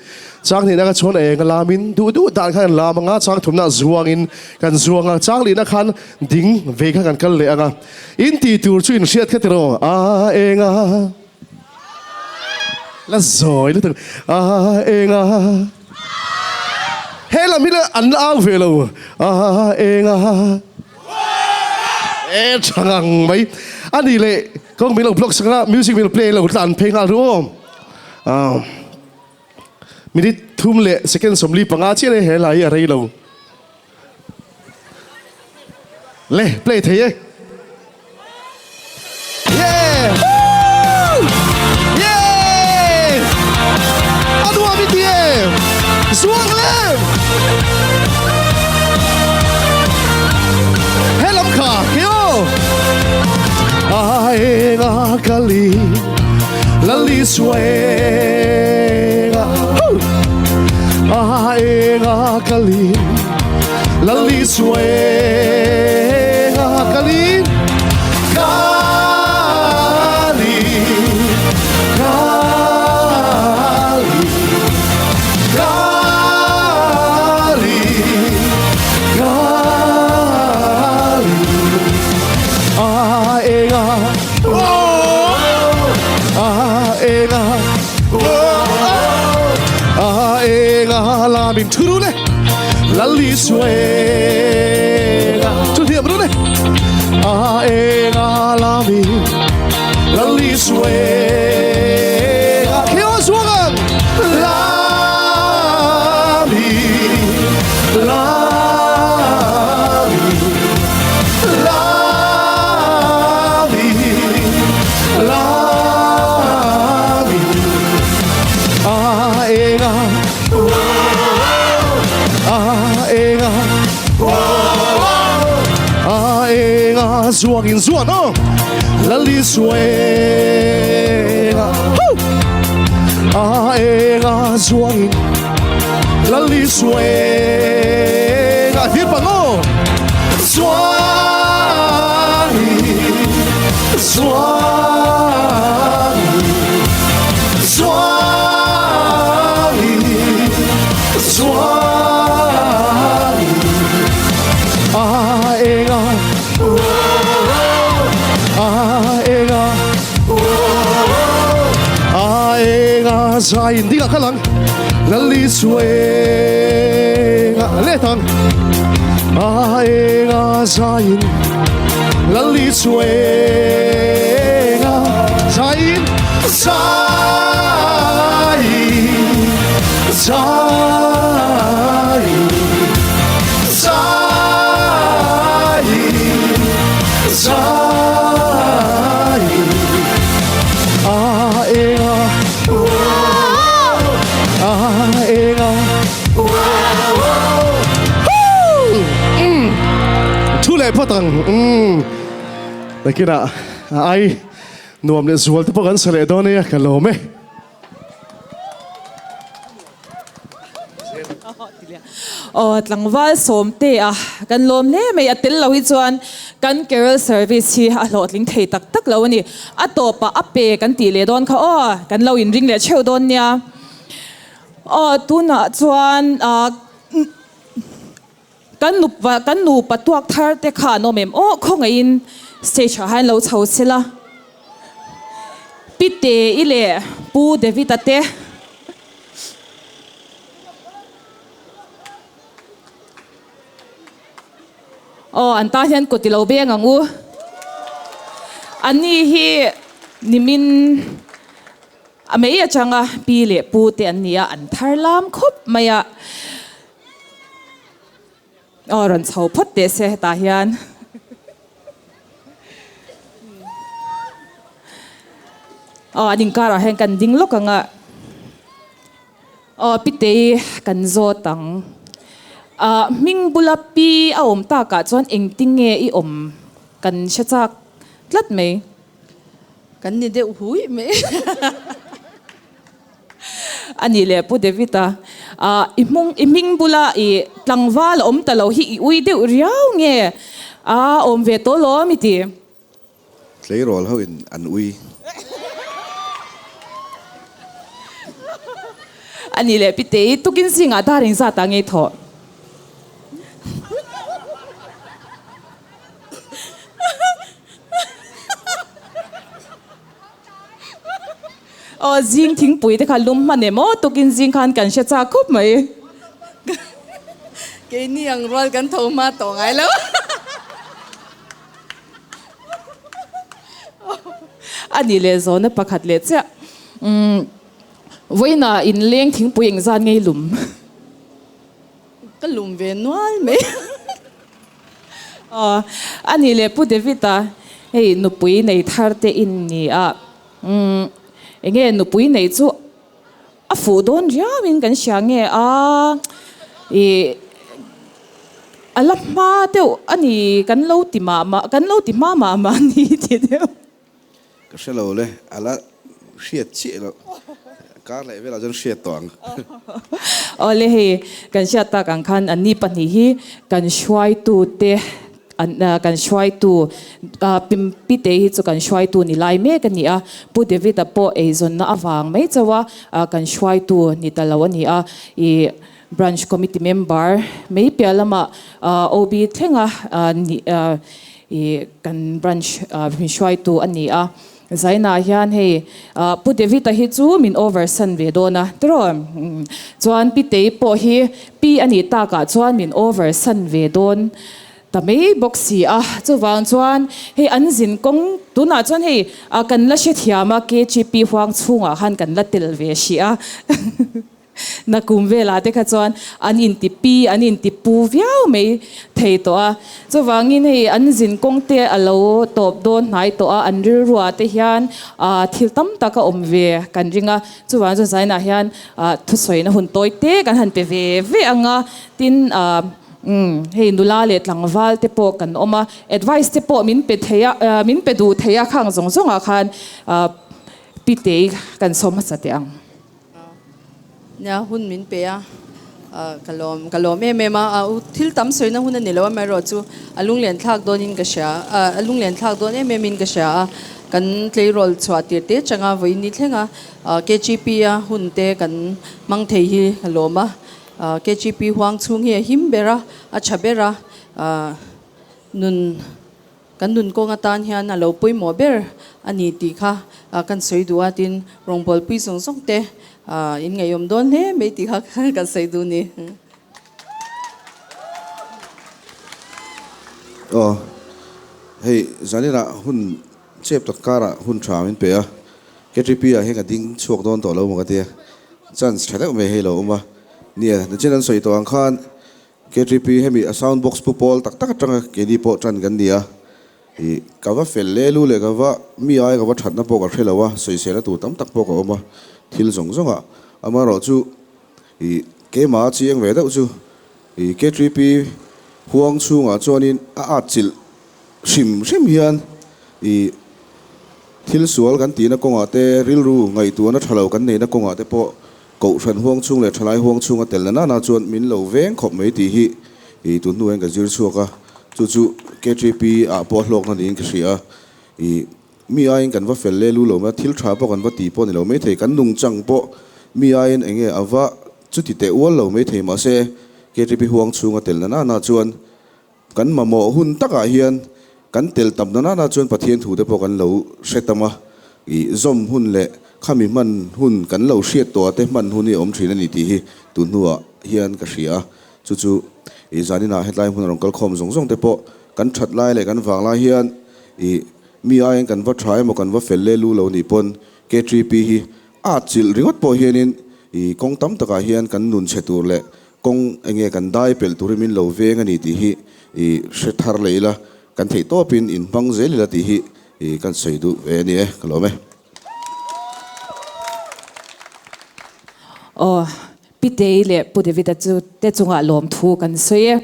chang hnihna kha chuan eng a lamin duh duh dan khan kan lam anga chang thumna zuangin kan zuang a, chang lihna khan ding ve kha kan kal leh anga in ti tur chu in hriat kha tiraw a eng a la zawi lutuk a eng a he lam hi la an la au ve lo a eng a e tha ngang mai a ni leh. Kawng min lo block sak a, music min lo play lo tlan phei nghal ru aw. Ah, minute thum leh second 45 chiah le he hla hi a rei lo. Le, play thei e. Yeah! Woo! Yeah! A nuam i ti e! Zuang le! He lam kha, kei aw! Aenga kali Lalisua enga Aenga kali Lalisua enga kali Kali Kali Kali Kali A enga A enga A enga la min thu ru le Lalisua enga Thu thiam ru le A enga la min Lalisua enga Keo zuang ang La mi La mi La mi La mi A enga A enga A enga zuang in zuan aw Lalisua enga A enga zuang in Lalisua enga Thir pang aw Zuang in Zuang in Zuang in Zuang in A enga A enga A enga zai in ding ah kha lang Lalisua enga let ang A enga zai in Lalisua enga zai in Zai in Zai in Zai in Zai in A enga A enga Thu leh phawt ang umm nakinah a ai nuam leh zual te pawh kan sa leh dawn ania ka lawm e. Aw tlangval sawmte a kan lawm hle mai a tel lo hi chuan kan carol service hi a hlawhtling thei tak tak lo a ni. A tawpah a pe kan tih leh dawn kha aw kan lo inring leh theuh dawn nia. Aw tunah chuan kan nupa kan nupa tuak thar te kha an awm em aw khawngaihin stage ah hian lo chho sela. Pi Te-i leh Pu David-a te. Aw an tan hian kut i lo beng ang u. Anni hi nimin a mei atanga pi leh pu te an ni a, an thar lam khawp mai a. Aw rawn chho phawt teh se hetah hian. Aw an inkarah hian kan ding lawk ang a. Aw Pitei kan zawt ang. Ah hming bula pi a awm takah chuan engtinge i awm kan hre chak tlat mai. Kan ni deuh hui mai. A nih leh Pu David-a, ah i hmung i hming bula i tlangval a awm ta lo hi i ui deuh riau nge a awm ve tawh lawm i ti? Tleirawl ho in an ui. A nih leh Pitei, tukin zingah dar engzat ah ngei thawh? Aw zing thingpui te kha lum hman em aw tukin zing khan kan hre chak khawp mai. Keini ang rual kan tho hma tawh ngai lo. A nih leh zawhna pakhat leh chiah. Umm vawiinah inleng thingpui engzat ngei lum? Ka lum ve nual mai. Aw, a nih leh Pu David-a, hei nupui nei thar te in ni a, umm enge nupui nei chu a fuh dawn riau in kan hria nge a, ih a la hma deuh a ni kan lo ti mah mah, kan lo ti hma mah mah a ni ti deuh. Ka hre lo le, a la hriat chiah loh. Kar leh velah chuan hriat tawh ang. Awle hei, kan hriat tak ang khan anni pahnih hi kan hruaitute an kan hruaitu Pite hi chu kan hruaitu ni lai mek a ni a, Pu David-a pawh eizawnna avang mai chauh a kan hruaitu ni ta lo a ni a, ih Branch Committee member mai piah lamah OB thlenga nih ih kan branch min hruaitu a ni a. Zainah hian hei Pu David-a hi chu min over san ve dawn a tiraw? Chuan Pitei pawh hi pi a nih takah chuan min over san ve dawn ta mai bawk si a. Chuvang chuan hei an zin kawng tunah chuan hei kan la hrethiam a KGP huang chhungah khan kan la tel ve hrih a. Nakum velah te kha chuan an inti pi, an inti pu viau mai thei tawh a. Chuvangin hei an zin kawng te a lo tawp dawn hnai tawh a, an rilruah te hian thil tam tak a awm ve kan ring a. Chuvang chuan zainah hian thusawina hun tawi te kan han pe ve ve ang a, tin hei nula leh tlangval te pawh kan awm a, advice te pawh min pe thei a, min pe duh thei a khang zawng zawngah khan Pitei kan sawm hmasa teh ang. Nia hun min pe a, ka lawm ka lawm em em a, thil tam sawina hun a ni lo amaherawh chu a lunglen thlak dawnin ka hria a lunglen thlak dawn em em in ka hria a, kan tleirawl chhuah tir te changa vawiin ni thleng a KGP a hun te kan hmang thei hi ka lawm a, KGP huang chhung hi a him ber a, a tha ber a, nun. Kan nun kawng atan hian a lo pawimawh ber a ni tih kha kan sawi duh a, tin rawngbawlpui zawng zawng te in ngaihawm dawn hle mai tih kha kan sawi duh a ni. Aw, hei zaninah hun chep tak karah hun tha min pe a, KTP ah hian ka ding chhuak dawn tawh lo maw ka tia, chance tha deuh mai hei lo awm a, nia nachin an sawi tawh ang khan KTP hemi a sound box pu pawl tak tak atanga keini pawh tan kan ni a, ih ka va fel le lu leh ka va mi ai ka va thatna pawh ka hre lo a, sawisel a tur tam tak pawh ka awm a, thil zawng zawng ah amaherawhchu ih keimah a chiang ve deuh chu ih KTP huang chhungah chuanin a at chilh hrim hrim hian ih thil sual kan tihna kawngah te rilru ngaihtuahna tha lo kan neihna kawngah te pawh. Kohhran huang chhung leh thalai huang chhunga tel na nana chuan min lo veng khawp mai tih hi ih tun hnuah hian ka zir chhuak a, chu chu KTP ah pawh hlawkna niin ka hria a, ih mi aiin kan va fel leh lu lo mai a, thil tha pawh kan va ti pawh ni lo maithei, kan nungchang pawh mi aiin eng nge a va chuti teh ual lo maithei mahse KTP huang chhunga tel na nana chuan Kan mamawh hun takah hian kan tel tam na nana chuan Pathian thu te pawh kan lo hre tam a, ih zawm hun leh khami hman hun kan lo hriat tawh te hman hun hi a awm thin a ni tih hi tun hnuah hian ka hria a. Chu chu ih zaninah hetlai hmun a rawn kal khawm zawng zawng te pawh kan that lai leh kan vang lai hian ih mi aiin kan va tha emaw kan va fel leh lu lo nih pawn KTP hi a chilh ringawt pawh hianin ih kawng tam takah hian kan nun chhe tur leh Kawng enge kan dai pelh turin min lo veng a ni tih hi i hre thar leh ila, kan theih tawpin in hmang zel ila tih hi i kan sawi duh ve a ni e, ka lawm e. Aw, Pitei leh Pu David-a chu te chungah lawmthu kan sawi e.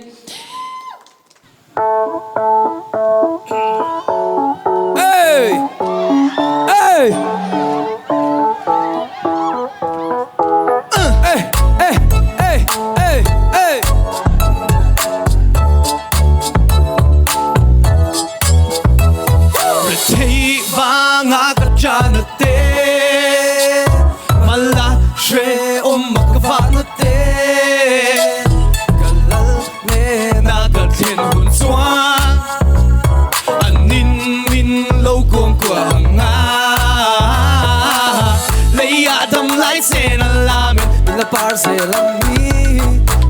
Hnena ka thlen hun chuan an nin min lo kuam kuah ang a, leiah dam lai chen a lamin min la par zel ang hi.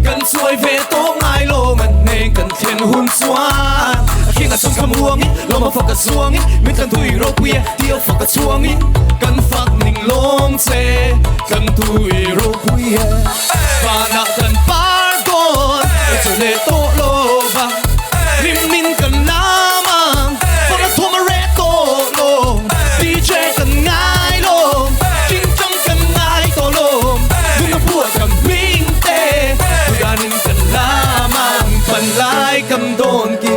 Kan chuai ve tawh ngai lo ngan hnen kan thlen hun chuan a khing a chhung thlam huangin lawm a fak a chuangin min tlan tui ropui e tia fak a chuangin kan fak ning lawm che tlan tui ropui e. Vanah kan par dawn ka chu leh tawh lo va, hlim in kan lam ang, fang a thawm a reh tawh lo, DJ kan ngai lo, chingchang kan ngai tawh lo, nuna buah kan hming te, tuianin kan lam ang, panlai kam dawn ki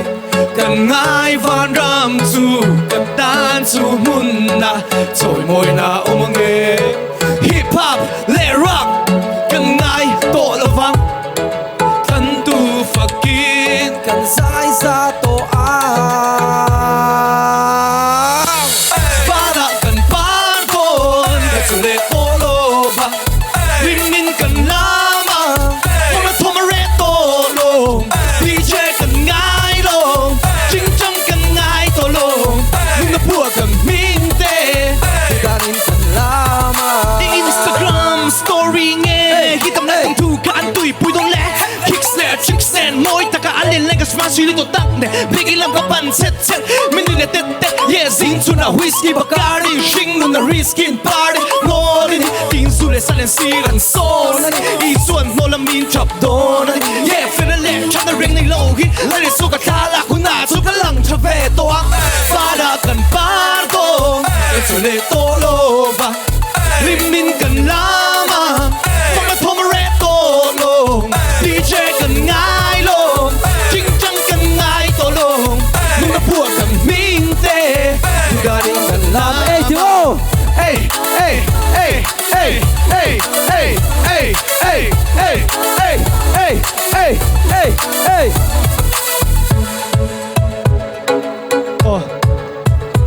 kan ngai vanram chu kan tan chu hmunna chawimawina awm ange. Hip hop leh rock kan ngai tawh lo vang, kan tu fakin kan zai za tawh ang. Vanah kan par dawn ka chu leh tawh lo va, hlim in kan lam a, kawng a thawm a reh tawh lo, DJ kan ngai lo, chingchang kan ngai tawh lo, nuna buah kan hming te. Tudanin kan lam a. I Instagram story nge hi tam lai thawmthu kha an tui pui dawn le Kicks leh chicks nen mawi taka an len leng ka smash hi lutuk tak nen Big in lam ka pan chet chet min nui leh tet tet Yeah zing chhun a whiskey Bacardi hring nun a risky in party Ngawl in tin zu leh silent sir an sawn a ni I chuan hnawl a min chap dawn a ni Yeah fela leh that na reng nei lo hi la leh chu ka thla lak hunah chu ka lang tha ve tawh ang Fana kan par dawn kan chu leh tawh lo va Hlim in kan lam a fang a thawm a reh tawh lo DJ kan ngai lo chingchang kan ngai tawh lo nung a buah kan hming te tudanin kan lam Ei Timo! Ei ei ei ei ei ei ei ei ei ei ei ei ei ei. Aw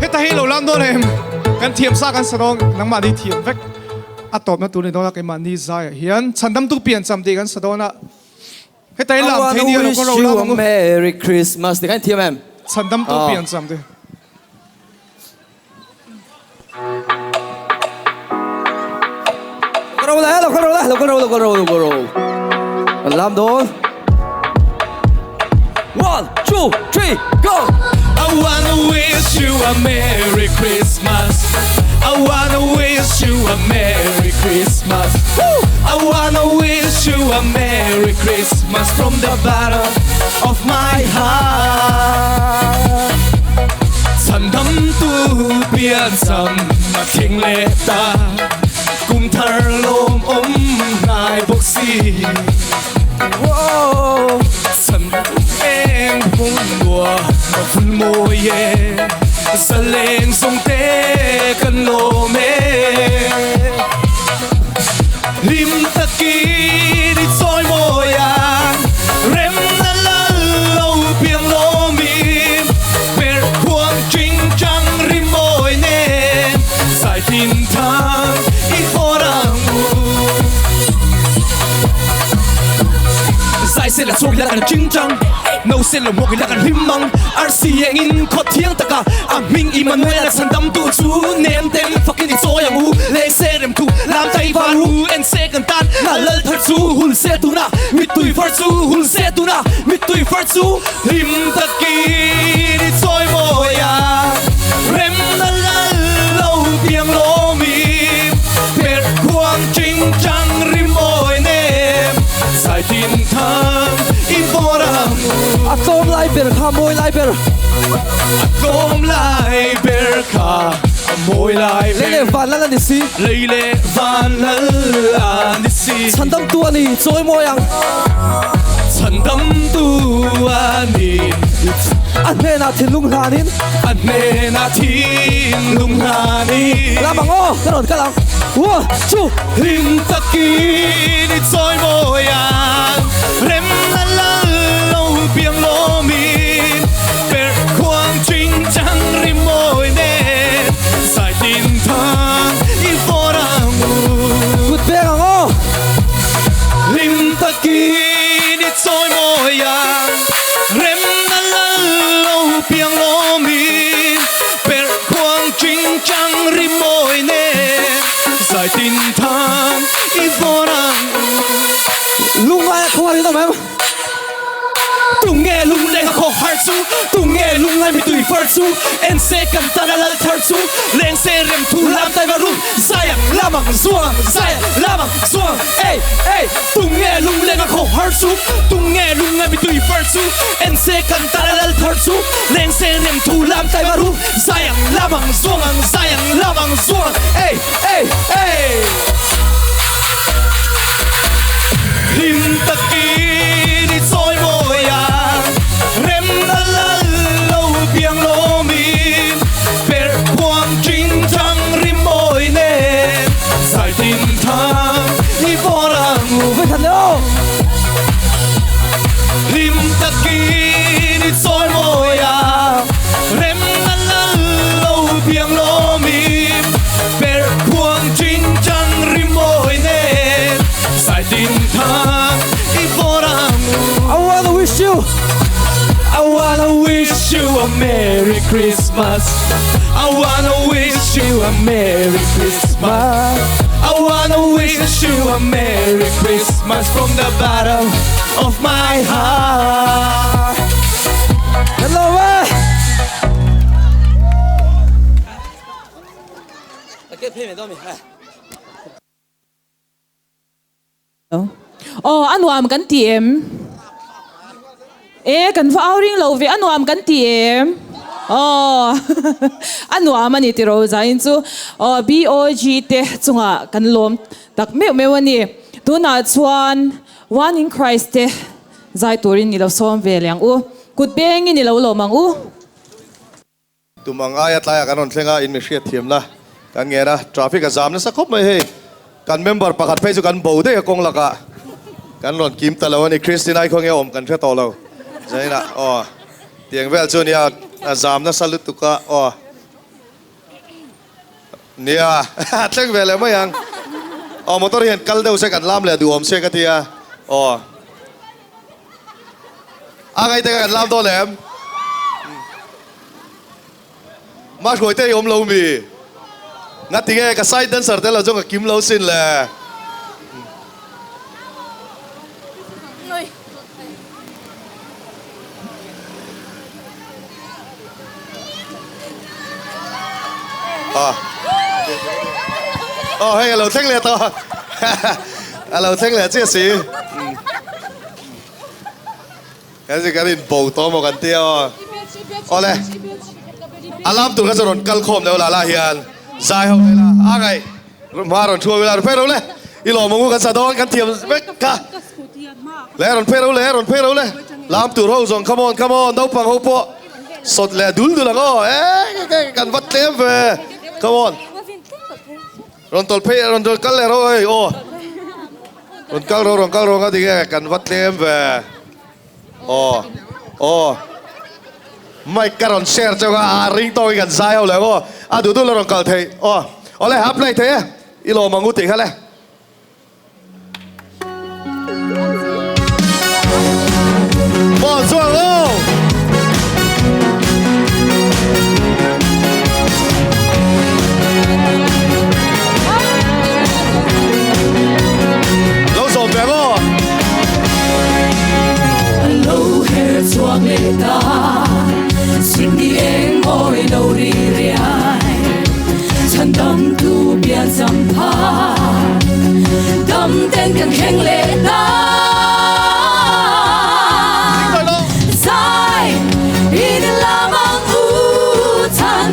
heta hi lo lam dawn em kan thiam sa kan sa dawn nangmahni thiam vek a tawpna tur ni dawn a keimahni zaiah hian chhandamtu pian cham tih kan sa dawn a heta hi lam thei nia lo ka ro lam ang u. Merry Christmas tih kha in thiam em? Chhandamtu pian cham tih. Lo ka ro la, lo ka ro la, lo ka ro, lo ka ro, lo ka ro. Kan lam dawn. One, two, three, go! I wanna wish you a Merry Christmas I wanna wish you a Merry Christmas Woo! I wanna wish you a Merry Christmas from the bottom of my heart Chhan dam tu pian cham a thleng leh ta Kum thar lawm awm hnai bawk si Chhan eng hmung nuam a vul mawi e Zaleng zawng te kan lawm e. Hlim takin i chawi mawi ang Remna lal lo piang lawmin Perh khuang ching chang ri mawi nen Zai tin thang i fawr ang u. Zai sela chhuak ila kan ching chang, No sela muak ila kan hlim ang. Arsi engin khaw thiang taka a hming Immanuel a chhan dam tu chu nem tem fakin i chawi ang u. Leng se rem thu lam tai var u en se kan tan na lal thar chu hun se tuna mittui far chu hun se tuna mittui far chu hlim takin i chawi mawi ang. Remna lal lo piang lawmin perh khuang ching chang ri mawi nem zai tin thang i vawr ang u. A tlawm lai ber kha mawi lai ber. A tlawm lai ber kha a mawi lai ber. Lei leh van lal a ni si. Lei leh van lal a ni si. Chhandamtu a ni chawi mawi ang. Chhandamtu a ni. A hnenah thinlung hlanin. A hnenah thinlung hlanin. Lam ang aw, ka rawn kal ang. One, two. Hlim takin i chawi mawi ang. Remna lal lo piang lawmin. Perh khuang ching chang ri mawi nen. Zai tin thang i vawr ang u. Kut peng ang aw. Hlim takin i chawi mawi ang. Remna lal lo piang lawmin. Perh khuang ching chang ri mawi nen. Zai tin thang i vawr ang u. Lungngai a khaw rin awm em? Tunge lungleng a khaw har chu, tunge lungngai mitui far chu, en se kan tan a lal thar chu, leng se rem thu lam tai va rum, zai ang lam ang zuang ang zai ang lam ang zuang ang ei ei. Tunge lungleng a khaw har chu, tunge lungngai mitui far chu, en se kan tan a lal thar chu, leng se rem thu lam tai va rum, zai ang lam ang zuang ang zai ang lam ang zuang ang ei ei ei. Hlim takin i chawi mawi ang remna lal lo piang lawmin perh khuang ching chang ri mawi nen zai tin thang i vawr ang u. Hlim takin i chawi mawi ang remna lal lo piang lawmin perh khuang ching chang ri mawi nen Sai tin thang i vawr ang u. I wanna wish you I wanna wish you a Merry Christmas I wanna wish you a Merry Christmas I wanna wish you a Merry Christmas from the bottom of my heart Hello eh! Aw, a nuam kan ti em? E, kan va au ring lo ve, a nuam kan ti em? Aw, a nuam a ni tiraw Zain chu. Aw, BOG te chungah kan lawm tak meuh meuh a ni. Tunah chuan One in Christ te zai turin i lo sawm ve leh ang u. Kut bengin i lo lawm ang u. Tum ang aia tlaiah kan rawn thleng a, in mi hriat thiamna kan ngen a, traffic a zam nasa khawp mai hei. Kan member pakhat phei chu kan bo daih a kawng lakah kan rawn kim ta lo a ni, Christina-i khaw nge awm kan hre tawh lo. Zainah aw tiang vel chu nia a zam nasa lutuk a aw nia thleng ve leh mai ang. Aw motor hian kal deuh se kan lam leh duhawm se ka tia aw. A ngaite kha kan lam dawn em? Mah hruaite i awm lo mi? Ngati nge ka side dancer te lo chu ka kim lo sin le. Aw hei a lo thleng leh tawh a lo thleng leh chiah si. Kan zir kan in bo tawh maw kan tia aw. Awle a lam tur kha chu rawn kal khawm deuh la lah hian zai ho vel a a ngaih hma rawn thu ila rawn phei ro le i lawm ang u kan sa dawn kan thiam vek kha le rawn phei ro le rawn phei ro le lam tur ho zawng come on come on naupang ho pawh sawt leh dul dul ang aw e kan va tlem ve come on rawn tawlh phei rawn kal leh ro hei aw. Rawn kal rawh, rawn kal rawh nga tinge kan va tlem ve. Aw, aw. Mic ka rawn share chauh a, a ring tawk in kan zai ho leh ang aw. A duh duh la rawn kal theih. Aw, awle a play thei e. I lawm ang u tih kha le. Ball chuang aw. Lo zawm ve ang aw. Lo her chhuak leh ta Sikni eng mawi lo ri riai Chhandam tu pian cham pha Dam ten kan thleng leh ta Zai in lam ang u chhan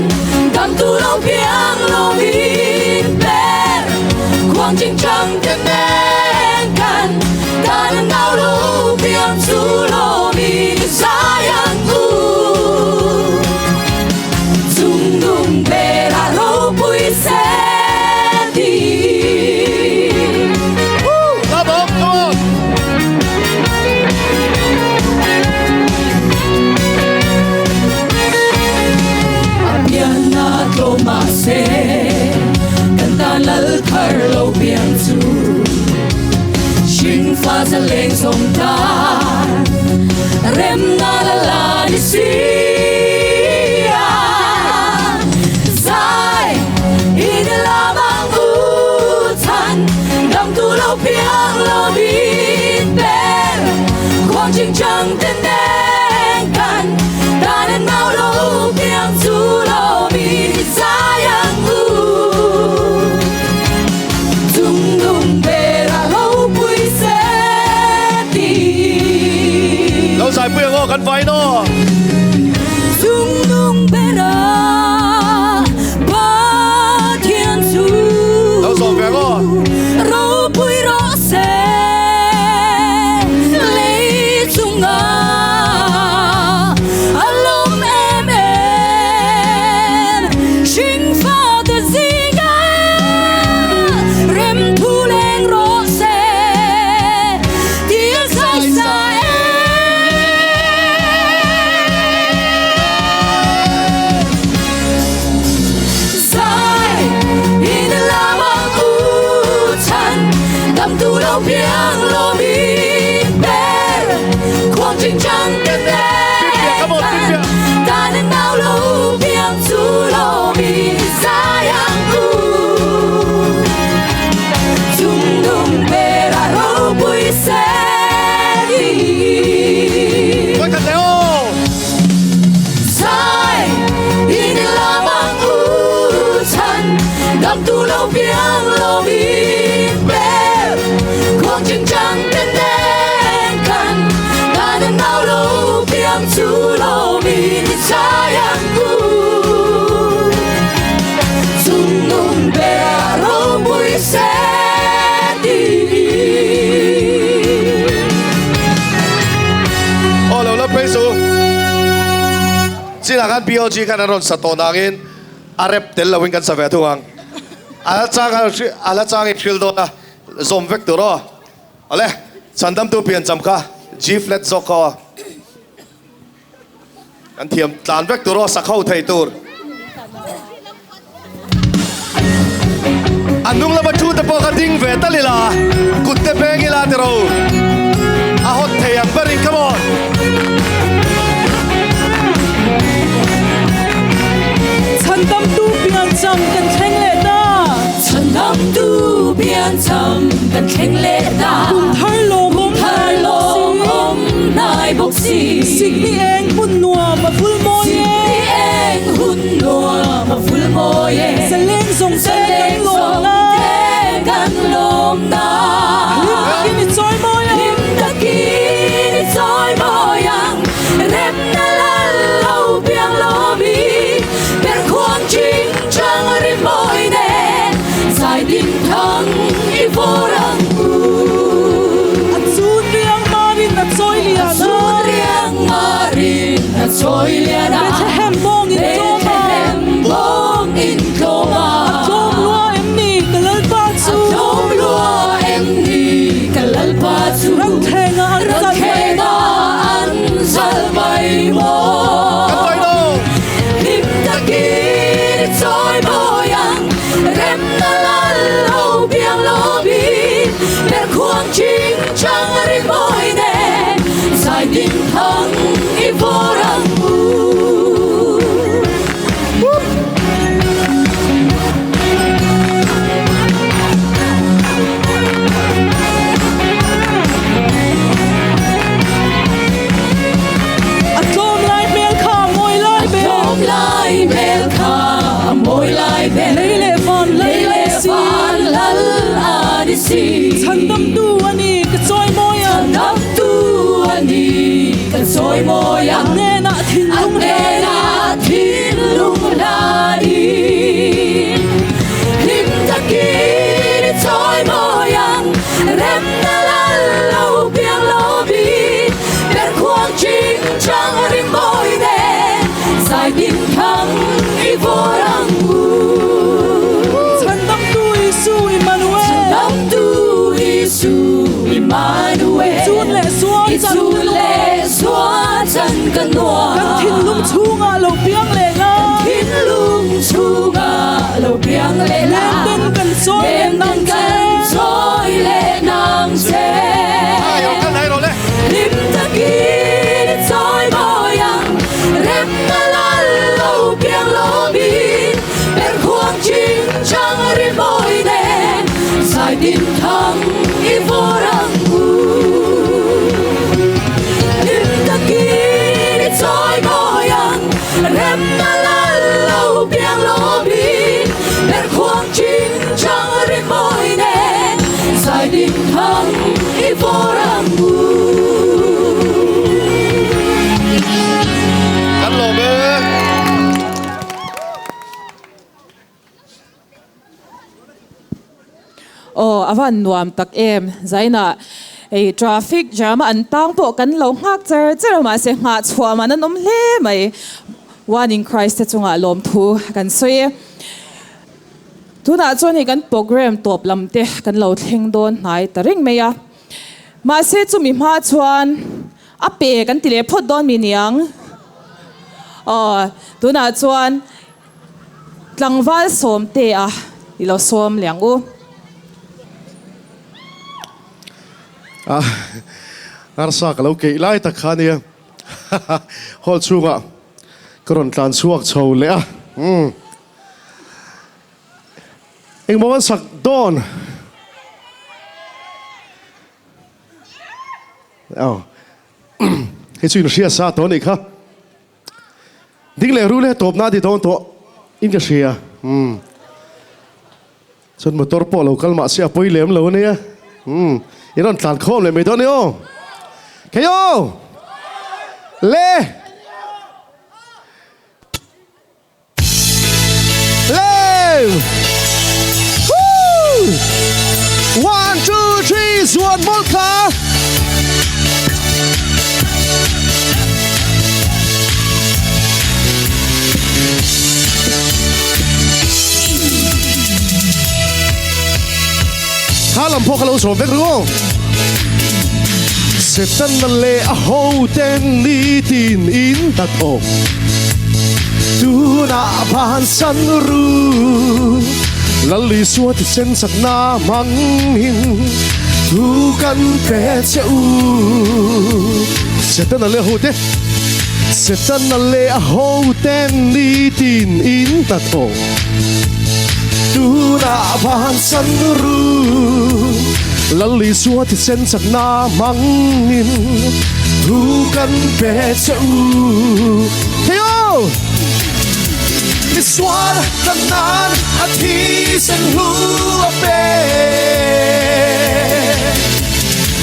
Dam tu lo piang lo in ber Khuang ching chang te nen kan Ta na nau lo piang chu lo min zai ang u Chung nung ber a ropui se ti A pianna tlawm mahse kan tan lal thar lo piang chu Hringfa zaleng zawng tan remna la la ni si a Zai in lam ang u chhan dam tu lo piang lo min ber khuang ching chang te nen kan tan an nau lo piang chu lo min zai ang u Chung nung ber a ropui se ti. Lo zai pui ang aw kan vain aw. Chung nung ber a Pathian chu. Lo zawm ve ang aw. Ropui rawh se lei chunga a lawm em em hringfa te zinga rem thu leng rawh se tia zai sa em. Zai in lam ang u chhan dam tu lo piang lo min ber khuang ching chang te nen kan ta nên nau lo piang chu lo min zai ang u Chung nung ber a ropui se ti. Zai in lam ang u chhan dam tu lo piang lo min ber khuang ching chang te nen kan ta nên nau lo piang chu lo min zai ang u Chung nung ber a ropui se ti. Aw lo la phei chu chinah khan POG khan an rawn sa tawh nangin a rep tel loin kan sa ve thung ang. A la chang a la chang i thil dawn a zawm vek tur aw. Awle chhandamtu piancham kha G flat zawk kha aw. Kan thiam tlan vek tur aw sak ho thei tur. A hnung lama thu te pawh kha ding ve tal ila, kut te beng ila ti ro. A hawt thei ang berin come on. Chhandamtu piancham kan thleng leh ta. Chhandamtu piancham kan thleng leh ta. Kum thar lawmawm hnai bawk si. Sikni eng hun nuam a vul mawi e. Sikni eng hun nuam a vul mawi e. Zaleng zawng te kan lawm na. Kan lawm na. Hlim takin i chawi mawi ang. Hlim takin i chawi mawi ang. Remna lal lo piang lawmi. Per khuang ching chang ri mawi nen. Zai din thang i vawr ang u. A chun riang marin a chawi lian a. A chun riang marin a chawi lian a. Bethlehem bawng in tlawm a. Bethlehem bawng in tlawm a. A tlawm lua em ni ka Lalpa chu. A tlawm lua em ni ka mawi. Hlim takin i chawi mawi ang, remna lal lo piang lawmin, ber khuang ching chang ri mawi nen, zai din thang i vawr ang u. A tlawm lai hmel kha a mawi lai ber. A tlawm lai hmel kha a mawi lai ber. Lei leh van lal a ni si. Lei leh van lal a ni si. Chhandamtu a ni ka chawi mawi ang. Chhandamtu a ni ka chawi mawi ang. A hnenah thinlung A hnenah thinlung hlanin. Hlim takin i chawi mawi ang. Remna lal lo piang lovin. Ber khuang ching chang ring mawi nen. Zai din thang i vawr ang u. Chhandamtu Isu Immanuel. Chhandamtu Isu Immanuel. I chun leh suan chan ka nuam. I chun leh suan chan ka nuam. Kan thinlung chhungah lo piang leh la. Kan thinlung chhungah lo piang leh la. Lemten kan chawi leh nang che. Lemten kan chawi leh nang che. Hlim takin i chawi mawi ang. Remna lal lo piang lawmin. Per khuang ching chang ri mawi nen. Zai tin thang i vawr ang u. Hlim takin i chawi mawi ang. Remna lal lo piang lawmin. Per khuang ching chang ri mawi nen. Zai din thang i vawr ang u. Kan lawm e. Aw a van nuam tak em Zaina hei traffic jam a an tang pawh kan lo nghak char char a mahse nghah chhuah man an awm hle mai One in Christ te chungah lawmthu kan sawi e. Tunah chuan hei kan program tawp lam te kan lo thleng dawn hnai ta reng mai a mahse chumi hma chuan a pe kan ti leh phawt dawn mi niang aw tunah chuan Tlangval sawmte a i lo sawm liang u. A arsa ka lo keih lai tak kha ania. Hall chhungah ka rawn tlan chhuak chho leh a. Umm. Engmaw an sak dawn? Aw. Hei chu inhria sa tawh anih kha. Ding leh ru leh tawpna a ti dawn tawh in ka hria. Umm. Chuan motor pawh lo kal mahse a pawi lem lo ania. Umm. I rawn tlan khawm leh mai dawn ania aw. Kei aw! Le! Le! Woo! One, two, three, zuan mawlh kha! Kha lam pawh kha lo zawm vek ru. Setana leh a hoten nitin in hnathawk tunah bansan ru. Lal Isua thisen chakna hmangin thu kan pe che u. Setana leh a hote Setana leh a hoten nitin in hnathawk Tunah bansan ru Lal Isua thisen chakna hmangin thu kan pe che u. Hei aw! Misual kan nan a thisen hlu a pe.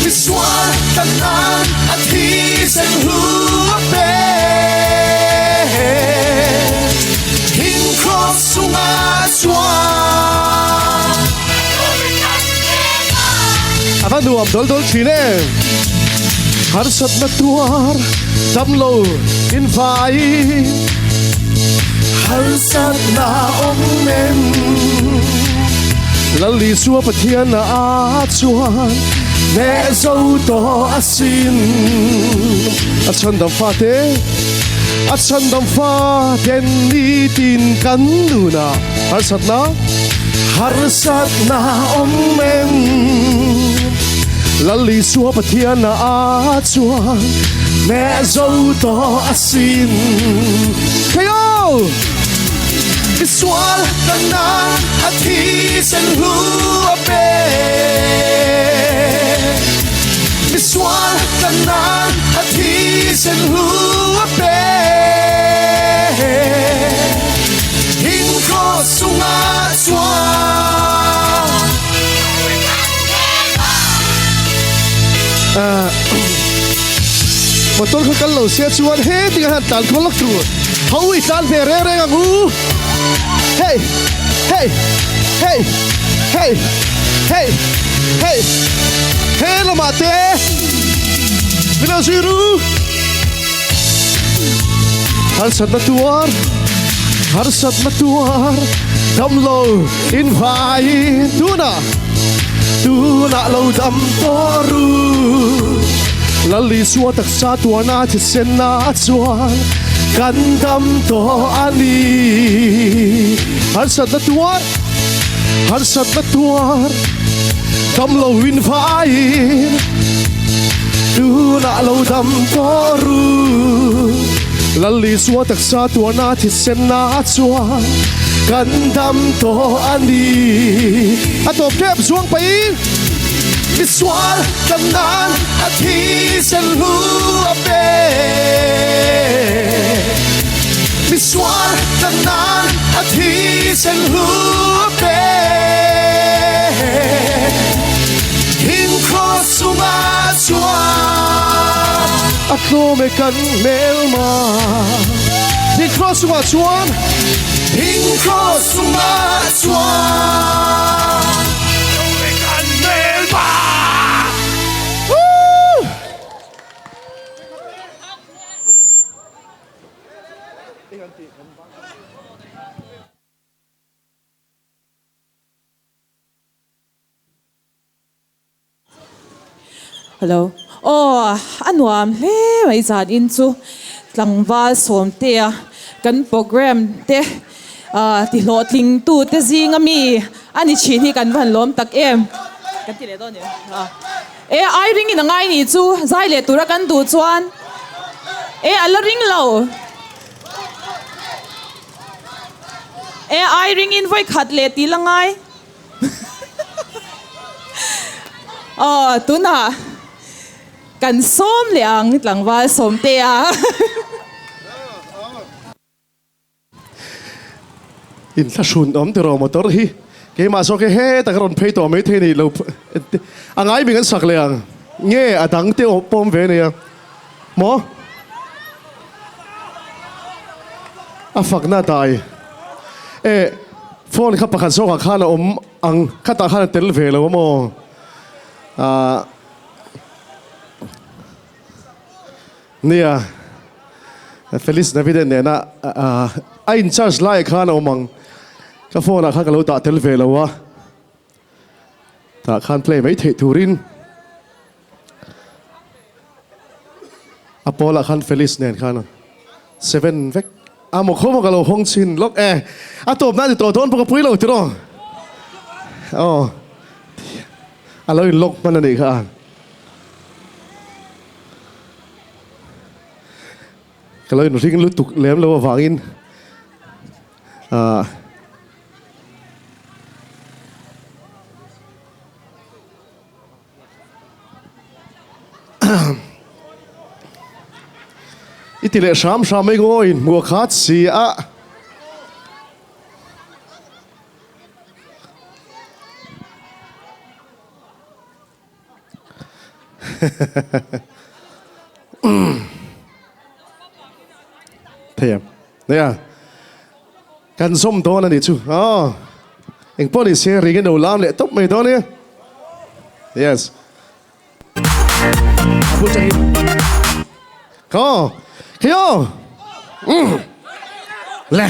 Misual kan nan a thisen hlu a pe. Thing cross chungah chuan. A va nuam dawl dawl thin em. Harsatna tuar dam lo in vai. Harsatna awm em. Lal Isua Pathian a chuan hneh zo tawh asin. A chhandam fate. A chhandam faten nitin kan nunah harsatna harsatna awm em? Lal Isua Pathian a chuan hneh zo tawh asin. Khaio! Misual kan nan a thisen hlu a pe. Misual kan nan a thisen hlu a pe. Hing cross chungah chuan. Motor kha kal lo sia chuan heti khan tlan khawl lak tur ho i tlan ve reng reng ang u. Hey! Hey! Hey! Hey! Hey! Hey! He lamah te min lo zui ru. Harsatna tuar, harsatna tuar, damlo invaiin tunah, tunah lo dam tawh ru. Lal Isua taksa tuarna thisenna chuan kan dam tawh a ni. Harsatna tuar, harsatna tuar, damlo invaiin tunah lo dam tawh ru. Lal Isua taksa tuarna thisenna chuan kan dam tawh a ni. A tawp tep zuang pahin. Misual kan nan a thisen hlu a pe. Misual kan nan a thisen hlu a pe. Hing cross chungah chuan. A tlawm e kan hmelma. Hing cross chungah chuan. Hing cross chungah chuan. Hello. Aw, a nuam hle mai zan in chu tlangval sawmtea kan program te ti hlawhtling tu te zinga mi a ni thin hi kan va han lawm tak em. Kan ti leh dawn em? E ai ring in a ngai nih chu zai leh tura kan duh chuan e a la ring lo. E ai ring in vawi khat leh tih la ngai. Aw tunah kan sawm leh ang tlangval sawmtea. In thlahrun awm tiraw motor hi keimah zawk hi hetah ka rawn phei tawh mai thei ni lo a ngai mi kan sak leh ang nge a dang te pawm ve ania maw a fakna dai e phone kha pakhat zawkah khan a awm ang khatah khan a tel ve lo a maw ah. Nia, Feliz Navidad nena a in charge laiah khan a awm ang. Ka phone ah khan ka lo dah tel ve lo a, tah khan play mai theih turin a pawlah khan Feliz nen khan seven vek a maw khaw maw ka lo hawng chhin lawk e. A tawp nan i tawh dawn bawk a pui lo tiraw? Aw, a lo in lock hman a nih kha. Ka lo inring lutuk lem lo avangin ahh I ti leh hram hram mai ngaw inhmuh a khat si a. Thei em? Nia. Kan zawm dawn a nih chu. Aw. Engpawh ni se ring in lo lam leh tawp mai dawn e. Yes. A bul changin. Khaw. Khaw. Le.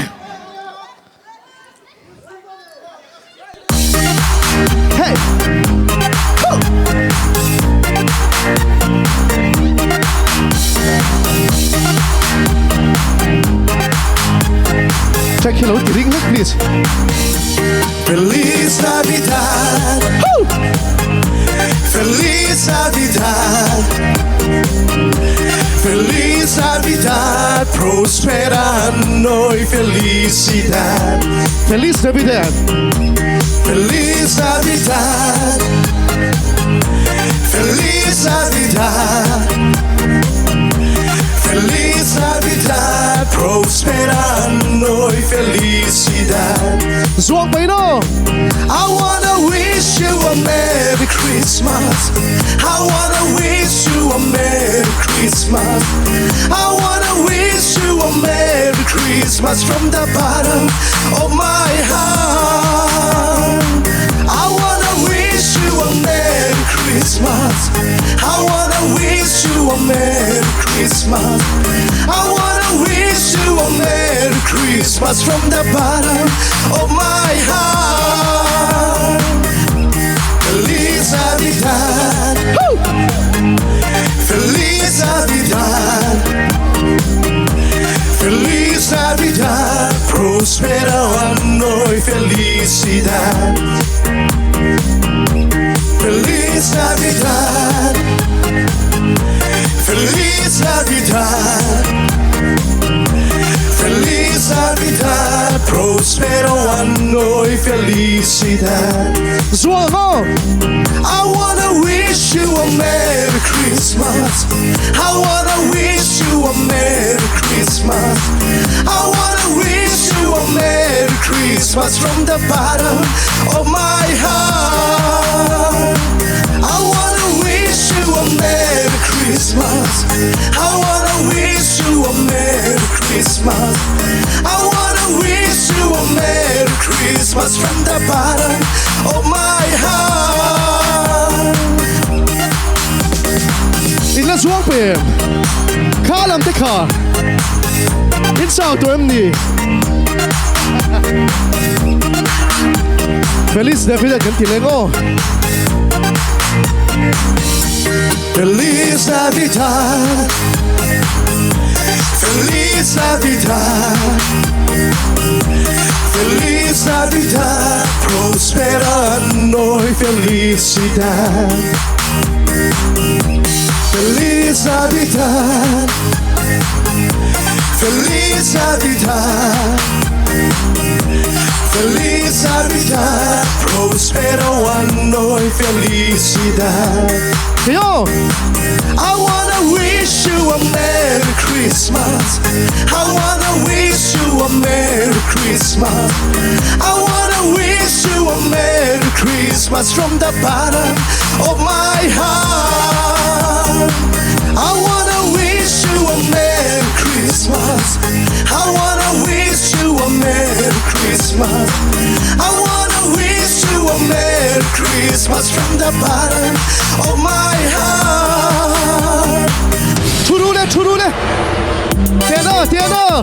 Hey! hi lo ti ring hlek please. Feliz Navidad. Feliz Navidad. Feliz Navidad, prospera anno y felicidad. Feliz Navidad. Feliz Navidad. Feliz Navidad. Feliz Navidad, prospera anno y felicidad. Zuang pai no. I wanna wish you a Merry Christmas. I wanna wish you a Merry Christmas. I wanna wish you a Merry Christmas from the bottom of my heart. I wanna wish you a Merry Christmas. I wanna wish you a Merry Christmas. I wanna wish you a Merry Christmas from the bottom of my heart. Feliz Navidad. Feliz Navidad. Feliz Navidad. Prospero anno y felicidad. Feliz Navidad. Feliz Navidad. Feliz Navidad, prospero anno y felicidad. Zuang o. I wanna wish you a Merry Christmas. I wanna wish you a Merry Christmas. I wanna wish you a Merry Christmas from the bottom of my heart. I wanna wish you a Merry Christmas. I wanna wish you a Merry Christmas. I wanna wish you a Merry Christmas from the bottom of my heart. In la zuang pe em. Kha lam te kha. In chau tawh em ni. Feliz Navidad kan ti leng aw. Feliz Navidad. Feliz Navidad. Feliz Navidad. Prospero anno y felicidad. Feliz Navidad. Feliz Navidad. Feliz Navidad. Prospero anno y felicidad. Yo! I wanna wish you a Merry Christmas. I wanna wish you a Merry Christmas. I wanna wish you a Merry Christmas from the bottom of my heart. I wanna wish you a Merry Christmas. I wanna wish you a Merry Christmas. I wanna wish you a Merry Christmas from the bottom of my heart. Thu ru le, thu ru le. Tiana, Tiana.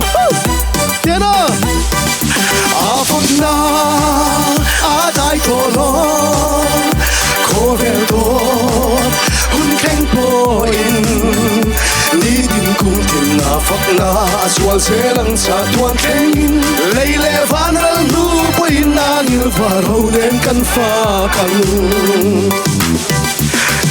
Tiana. A fakna a dai tawh lo khawvel dawt hun thleng pawhin ni tin kum tin a fakna a zual zel ang cha tuan thlengin lei leh van ral hnu pawhin a ngil var ho nen kan fak ang.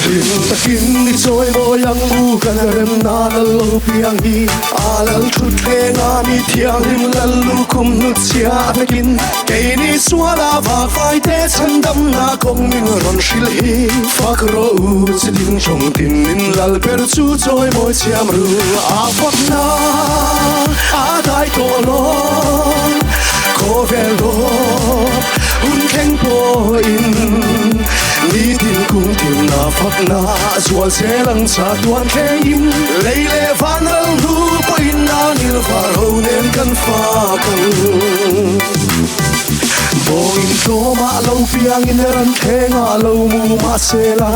Hlim takin i chawi mawi ang u kan rem nan a lo piang hi. A lal thut thleng a mi thianghlim lal lu kum hnut chhia a vekin. Keini sual a vak fai te chhan dam na kawng min rawn hril hi. Fak rawh u chi ding chawng tin in lal ber chu chawi mawi chhiam ru. A fak na a dai tawh lo khawvel dawt hun thleng pawhin ni tin kum tin a fak na a zual zel ang cha tuan thlengin lei leh van ral hnu pawhin a ngil var ho nen kan fak ang. Bawngin tlawmah lo piangin ran thlengah lo mu mahsela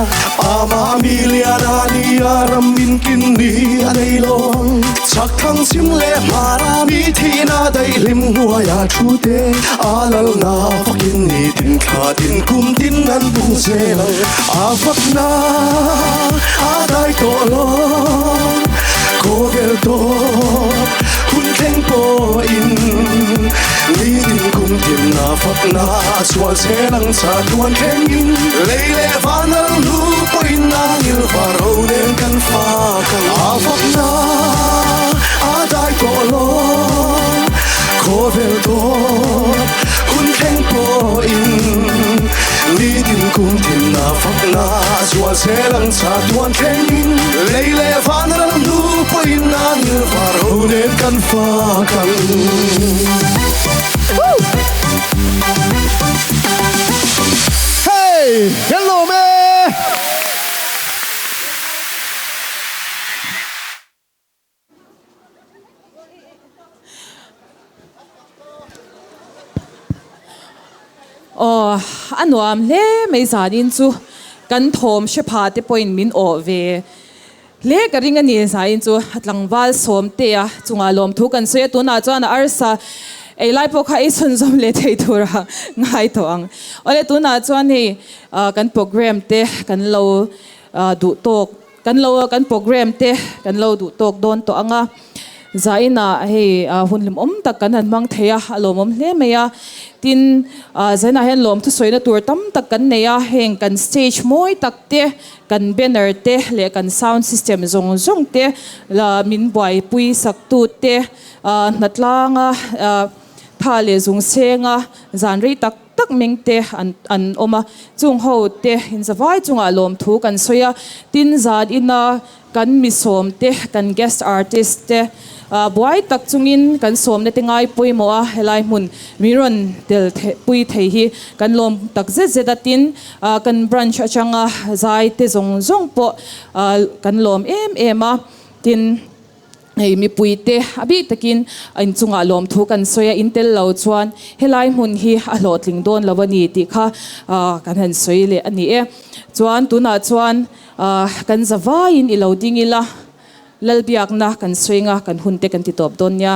ama mi lian a ni a ram min kin ni a nei lo ang. Chak thang chim leh hmara mi thihna daihlim hnuaia thu te a lal na fakin ni tin thla tin kum tin an bung zel ang. A fakna a dai tawh lo khawvel dawt hun thleng pawhin ni zual zel ang cha tuan thlengin. Lei leh van al hnu pawhin a ngil var ho nen kan fak ang. A fakna a dai tawh lo, khawvel tawp hun thleng pawhin. Nitin kum tin a fakna a zual zel ang cha tuan thlengin. Lei leh van ral hnu pawhin a ngil var ho nen kan fak ang. Hey! Hello me! Aw, a nuam hle mai zanin chu kan thawm hre pha te pawhin min awh ve hle ka ring a ni. Zain chu a tlangval sawmte a chungah lawmthu kan sawi a, tunah chuan a arsa ei lai pawh kha ei chhunzawm leh thei tura ngai tawh ang. Awle tunah chuan hei kan program te kan lo duh tawk. Kan lo kan program te kan lo duh tawk dawn tawh ang a, Zainah hei hun hlimawm tak kan han hmang thei a, a lawmawm hle mai a. Tin, Zainah hian lawm thusawina tur tam tak kan nei a, heng kan stage mawi tak te, kan banner te leh kan sound system zawng zawng te la min buaipui sak tu te, hnatlanga tha leh zung senga zan rei tak tak meng te an an awm a, chung ho te inzavai chungah lawmthu kan sawi a, tin zan ina kan mi sawm te, kan guest artist te buai tak chungin kan sawmna te ngai pawimawh a, helai hmun mi rawn tel pui thei hi kan lawm tak zet zet a, tin kan branch atanga zai te zawng zawng pawh kan lawm em em a, tin. Hei mipuite a bik takin inchungah lawmthu kan sawi a, in tel lo chuan helai hmun hi a hlawhtling dawn lo a ni tih kha kan han sawi leh a ni e. Chuan tunah chuan kan zavaiin i lo ding ila, Lalbiakna kan sawi anga kan hunte kan ti tawp dawn nia.